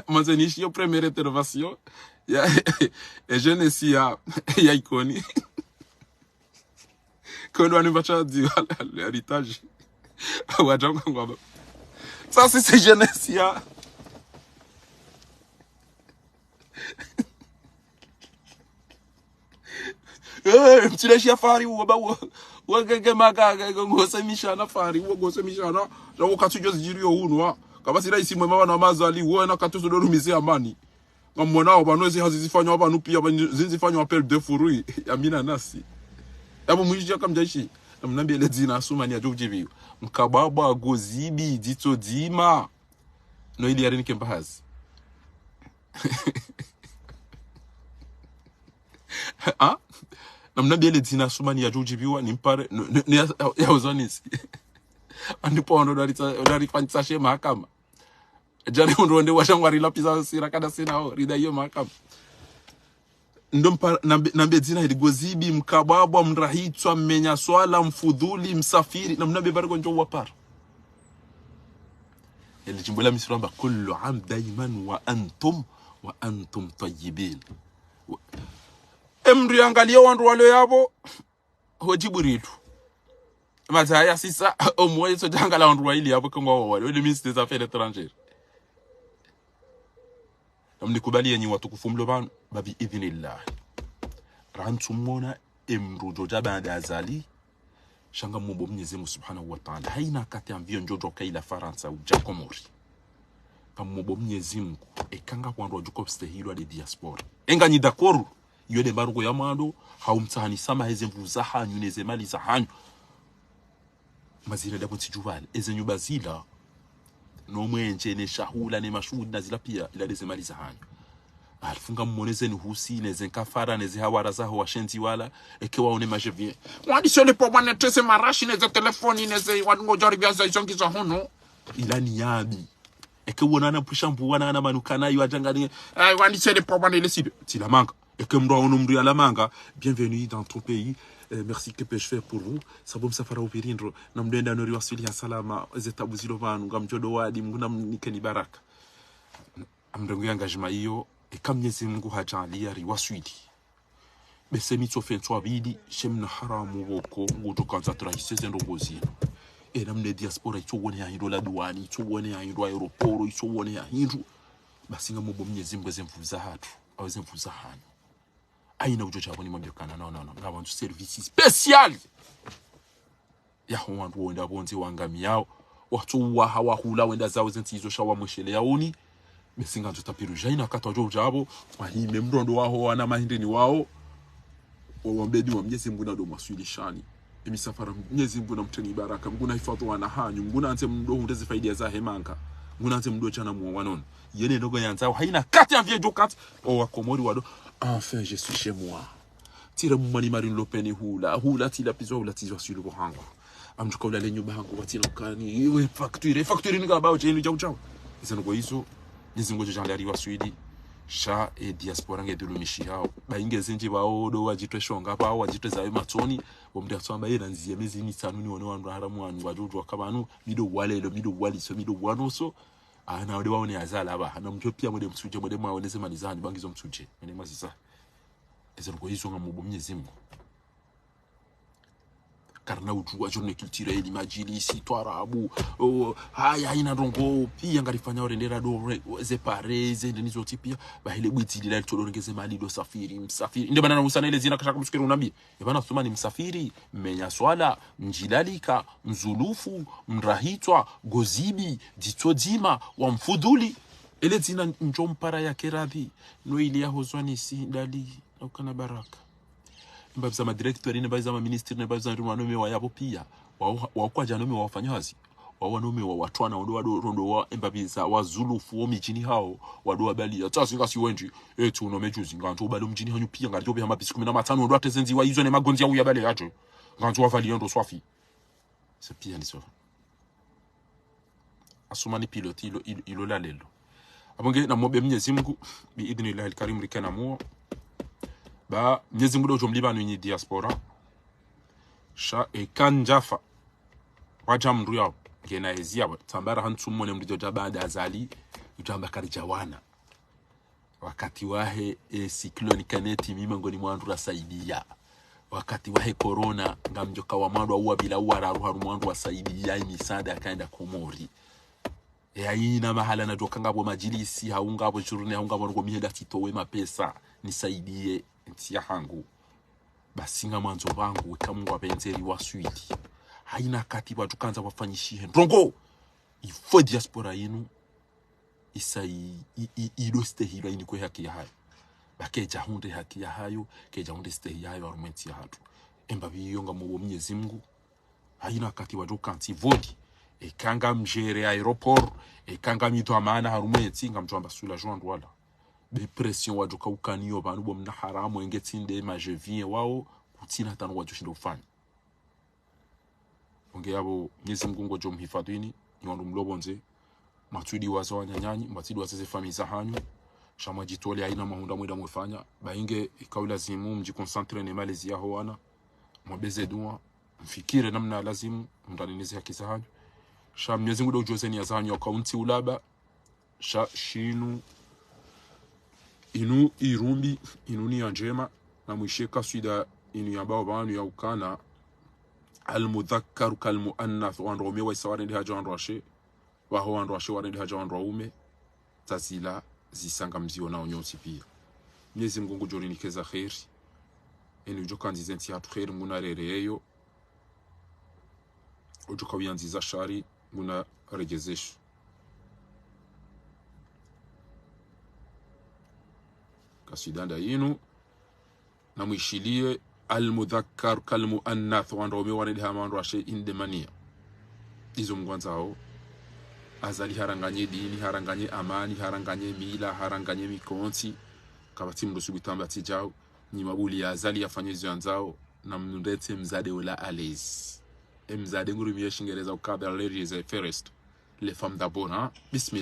mwandzeni ishiyo première intervention ya, ya jeunesse ya, ya Ikoni. Kondo wanu mbatsha dzi, l'héritage. Wadja ngwamba. Ça, c'est, c'est jeunesse ya. Eh, mtsileshi ya fahari uwo ba uwo. Uwo gege maga, gege ngose mishana fahari, uwo ngose mishana. Dja uwo katsu djo zidjiri yo unu wa. Kapvatsi raisi mwema wana wa Azali, uwo na katsu zo ndo rumizi amani. Ngamwona wo pvanu ezi hazi zifanywa pvanu piya, pvanu zi, zifanywa appel de fourrure. Ya mina nasi. Yapvo mwidji ya kamdjaishi. Namnambie le dzina Asumani yadjo udjipviwa. Mkabwabwa gozibi, dzitso dzima. No ili yarinike mbahazi. Ha? Namnambie le dzina Asumani yadjo udjipviwa, nimpare, no, no, no, ya, ya, ya ozwanisi. Andipo wano dari tsa, dari fanyisa she mahakama. Djari undru wende washa ngwari lapviza sira kada sina ho, rida iyo mahakama. Ndo mpa, nambe, nambe dzina hili gozibi, mkabwabwa, mrahitswa, mmenya swala, mfudhuli, msafiri, namnambie bari ngondjo wapara. Ele djimbo la Misri lamba, كل عام دايما وأنتم، وأنتم طيبين. Wa-, emdru yangaliye wandru walo yapvo, ho Djibrilu. Mazaya sisa, omwe so djangala wandru waili yapvo kengwa wawali, le ministre des Affaires étrangères. Namnikubali yenyi watukufu mlo pvanu, ba bi idhnillah. Rantsu mwona emdru djo dja baanda Azali, sha ngamombo Mnyezi Mungu Subhanahu wa Ta'ala. Haina wakati avion djo djo kaila Farantsa udja Komori. Ngamombo Mnyezi Mungu, eka ngapvo wandru wadjo kostehilwa de diaspora. Enga nyi d'accord, iyo de mbarongo ya mwando, hau mtsahani swamaha eze nvu zahanyu, neze mali zahanyu. Mazira dapvo ntsi djuvale, eze nyumba zila, no mwenje, ne shahula, ne mashuhuli, na zila piya, ila de ze mali zahanyu. Halafu ngamwone ze nuhusi, neze nkafara, neze hawara zaho washenzi wala, eke waone maje bien. Wandise le pvwa bwana teze marashi, neze telefoni, neze wandru ngodjo haribia za izo ngizo hunu. Ila ni yabi. Eke wona ana mpusha mbu wana ana manukana yo adjangani. Eh, wandise le pvwa bwana ile side. Tsila manga. Eke mdru aono mdru yala manga, bienvenue dans ton pays. Euh, merci, que puis-je faire pour vous? Sabo msafara upviri ndro, namdjo enda no riwaswili ya salama, ze tabu zilo pvanu, ngamdjo do wadi, Mungu namnikeni baraka. Amrengo ya engagement iyo, eka Mnyezi Mungu hadjaliya riwaswili. Bese mi tsofe ntswa bidi, she mna haramu pvoko, ngudjo kandza turahise ze ndrongo zinu. E namna diaspora itso wone ya hindru la douane, itso wone ya hindru aéroport, itso wone ya hindru. Basi ngamombo Mnyezi Mungu eze nvu zahatru, au eze nvu zahanyu. Haina udjo dja pvo nimwambie kana, no, no, no, ngapvo wandru service spécial. Yaho wandru wenda pvondze wangamiyao. Watso waha wahula wenda zawo ze ntsi izo sha wamweshele yaoni. Be si ngandzo tapviru dja, haina wakati wadjo udja pvo, mwahime mrondo waho wana mahindrini wawo. Wawambe dua Mnyezi Mngu nado mwaswili shani. Emisafara Mnyezi Mngu namtreni baraka, Mngu nahifadhwi wana hanyu, Mngu nandze mdo hundre zifaidia zahe manga, Mngu nandze mdo djana mwa wanono. Yene ndrongo yandzao, haina wakati yamvie djo kati, o Wakomori wado, enfin, je suis chez moi. Tira mumani mari nlopeni hula, hula tila pizwa, hula tizwa swilu bo hangu. Amdjuka hula le nyumba hangu, watsina ukani, iwe facture, facture ni kabao, djeni djau djau. Izo ndrongo izo, nizingo djo djandari waswili, sha e diaspora nge dhulumishi hao. Ba inge zindji bao, do wadjitwe shonga, bao wadjitwe zawe matsoni, bo mdru atsamba yena ndziya mezi mitsanu ni wone wandru haramu wanu, wadjo djuwa ka pvanu, mi do walelo, mi do waliso, mi do wanoso. Ana wade waone azala ba, hana mdru pia mwende msudje, mwende mwaoneze mali zani, ba ngizo msudje, mwende mwaziza. Izo ndrongo izo ngamombo Mnyezi Mngu. Karina udjuwa journée culturelle, madjilisi, twarabu, o, haya, haina ndrongo, pia ngarifanya orendera do, re, ze pare, ze ndeni zontsi pia, ba hele bwitsi lila litolo rengeze mali do safiri, msafiri. Inde bana na usana ile zina kashaka msukiri unambi. Ebana Sumani msafiri, mmenya swala, mdjilalika, mzulufu, mrahitswa, gozibi, dzitso dzima, wa mfudhuli. Ele dzina ndjo mpara ya keradhi, no ili ya hozwani si ndali, na ukana baraka. Mbapvi za madirecteur, ne mbapvi za maministri, ne mbapvi za ndru wanome wa yapvo pia. Wa, wa kwadja nome wa wafanya hazi. Wa wanome wa watwana, ondo wado rondo wa, mbapvi za wazulufu wo midjini hao, wado wabali, ya tsasi ngasi wendji, e tsi unome djuzi, ngandzo ubali mdjini hanyu pia, ngandzo ubeha mabisi kumi na matsanu, ondo watezenzi wa izo ne magondzi ya uya bale yadje. Ngandzo wavali yendo swafi. Se pia ndiso. Asumani pilote ilo, ilo, ilo la lelo. Apvo nge namombe Mnyezi Mngu, bi idhnillahi al-karim rike na muo. Ba Mnyezi Mngu do djo mliba nunyi diaspora. Sha eka ndjafa. Wadja mndru yao. Ngena ezi yao. Tsamba raha ntsu mone mndru djo dja baanda Azali. Udjamba karidja wana. Wakati wahe, e, cyclone Kenneth, mi mengoni mwa wandru rasaidia. Wakati wahe corona, ngamdjoka wa mwando wa uwa bila uwa raru harumwa wandru wasaidia, e misaada yakaenda Komori. E, haina mahala nadjoka ngapvo madjilisi, hau ngapvo journée, hau ngapvo ndrongo mi henda tsitowe mapesa, nisaidie ntsi ya hangu. Basi ngamwandzo pvangu, weka Mngu apvendze riwaswili. Haina wakati pvadjo kandza wafanyishihe ndrongo. Il faut diaspora yinu isa i, i, i, ido stehilwa inikwe haki yahayo. Ba kedja hundre haki yahayo, kedja hundre stehi yahayo harumwa entsi yahatru. Embapvi iyo ngamombo Mnyezi Mngu. Haina wakati wadjo kantsi voli. Eka ngamdjere aéroport, eka ngamdhwamana harumwa entsi, ngamdjo amba soulagement wala. Be pression wadjoka ukaniyo pvanu bo mna haramu, enge tsi nde ma je viens wao, kutsina tano wadjo shinda ufanya. Onge yapvo Mnyezi Mngu ngodjo mhifadhwini, nyi wandru mlo pvondze, mwatsudi waza wananyanyu, mwatsudi waza ze famille zahanyu, sha mwadjitole haina mahundra mwenda mwefanya, ba inge ikao lazimu mdjiconcentré ne malezi yaho wana, mwabeze dua, mfikire namna lazimu, mndane ne ze haki zahanyu. Sha Mnyezi Mngu do udjuwa ze niya zahanyu yaka untsi ulaba, sha shinu, inu irumbi, inu niya ndjema, na mwishe kaswida inu yambao pvanu ya ukana, al-mudhakkar kal-muannath, wandru waume waisa warende hadja wandru washe, waho wandru washe warende hadja wandru waume, zazila zisa ngamzionao nyontsi pia. Mnyezi Mngu ngudjo rinikeza kheri, eni udjo kandzize ntsi yahatru kheri, Mngu narere yeyo, udjo kawiyandziza shari, Mngu naredjezeshe. Kaswida nda inu, na mwishiliye al-mudhakkar kal-muannath, wandru waume warende hama wandru washe inde maniya. Izo Mngu andzao, Azali haranganye dini, haranganye amani, haranganye mila, haranganye mikontsi, kapvatsi mndru subutu amba tsi djau, nyi mabuli ya Azali yafanye izo yandzao, na mnundetse mzade ola à l'aise. E mzade ngurumiye Shingereza ukaya ladies first, les femmes d'abord, ha? Bismillah.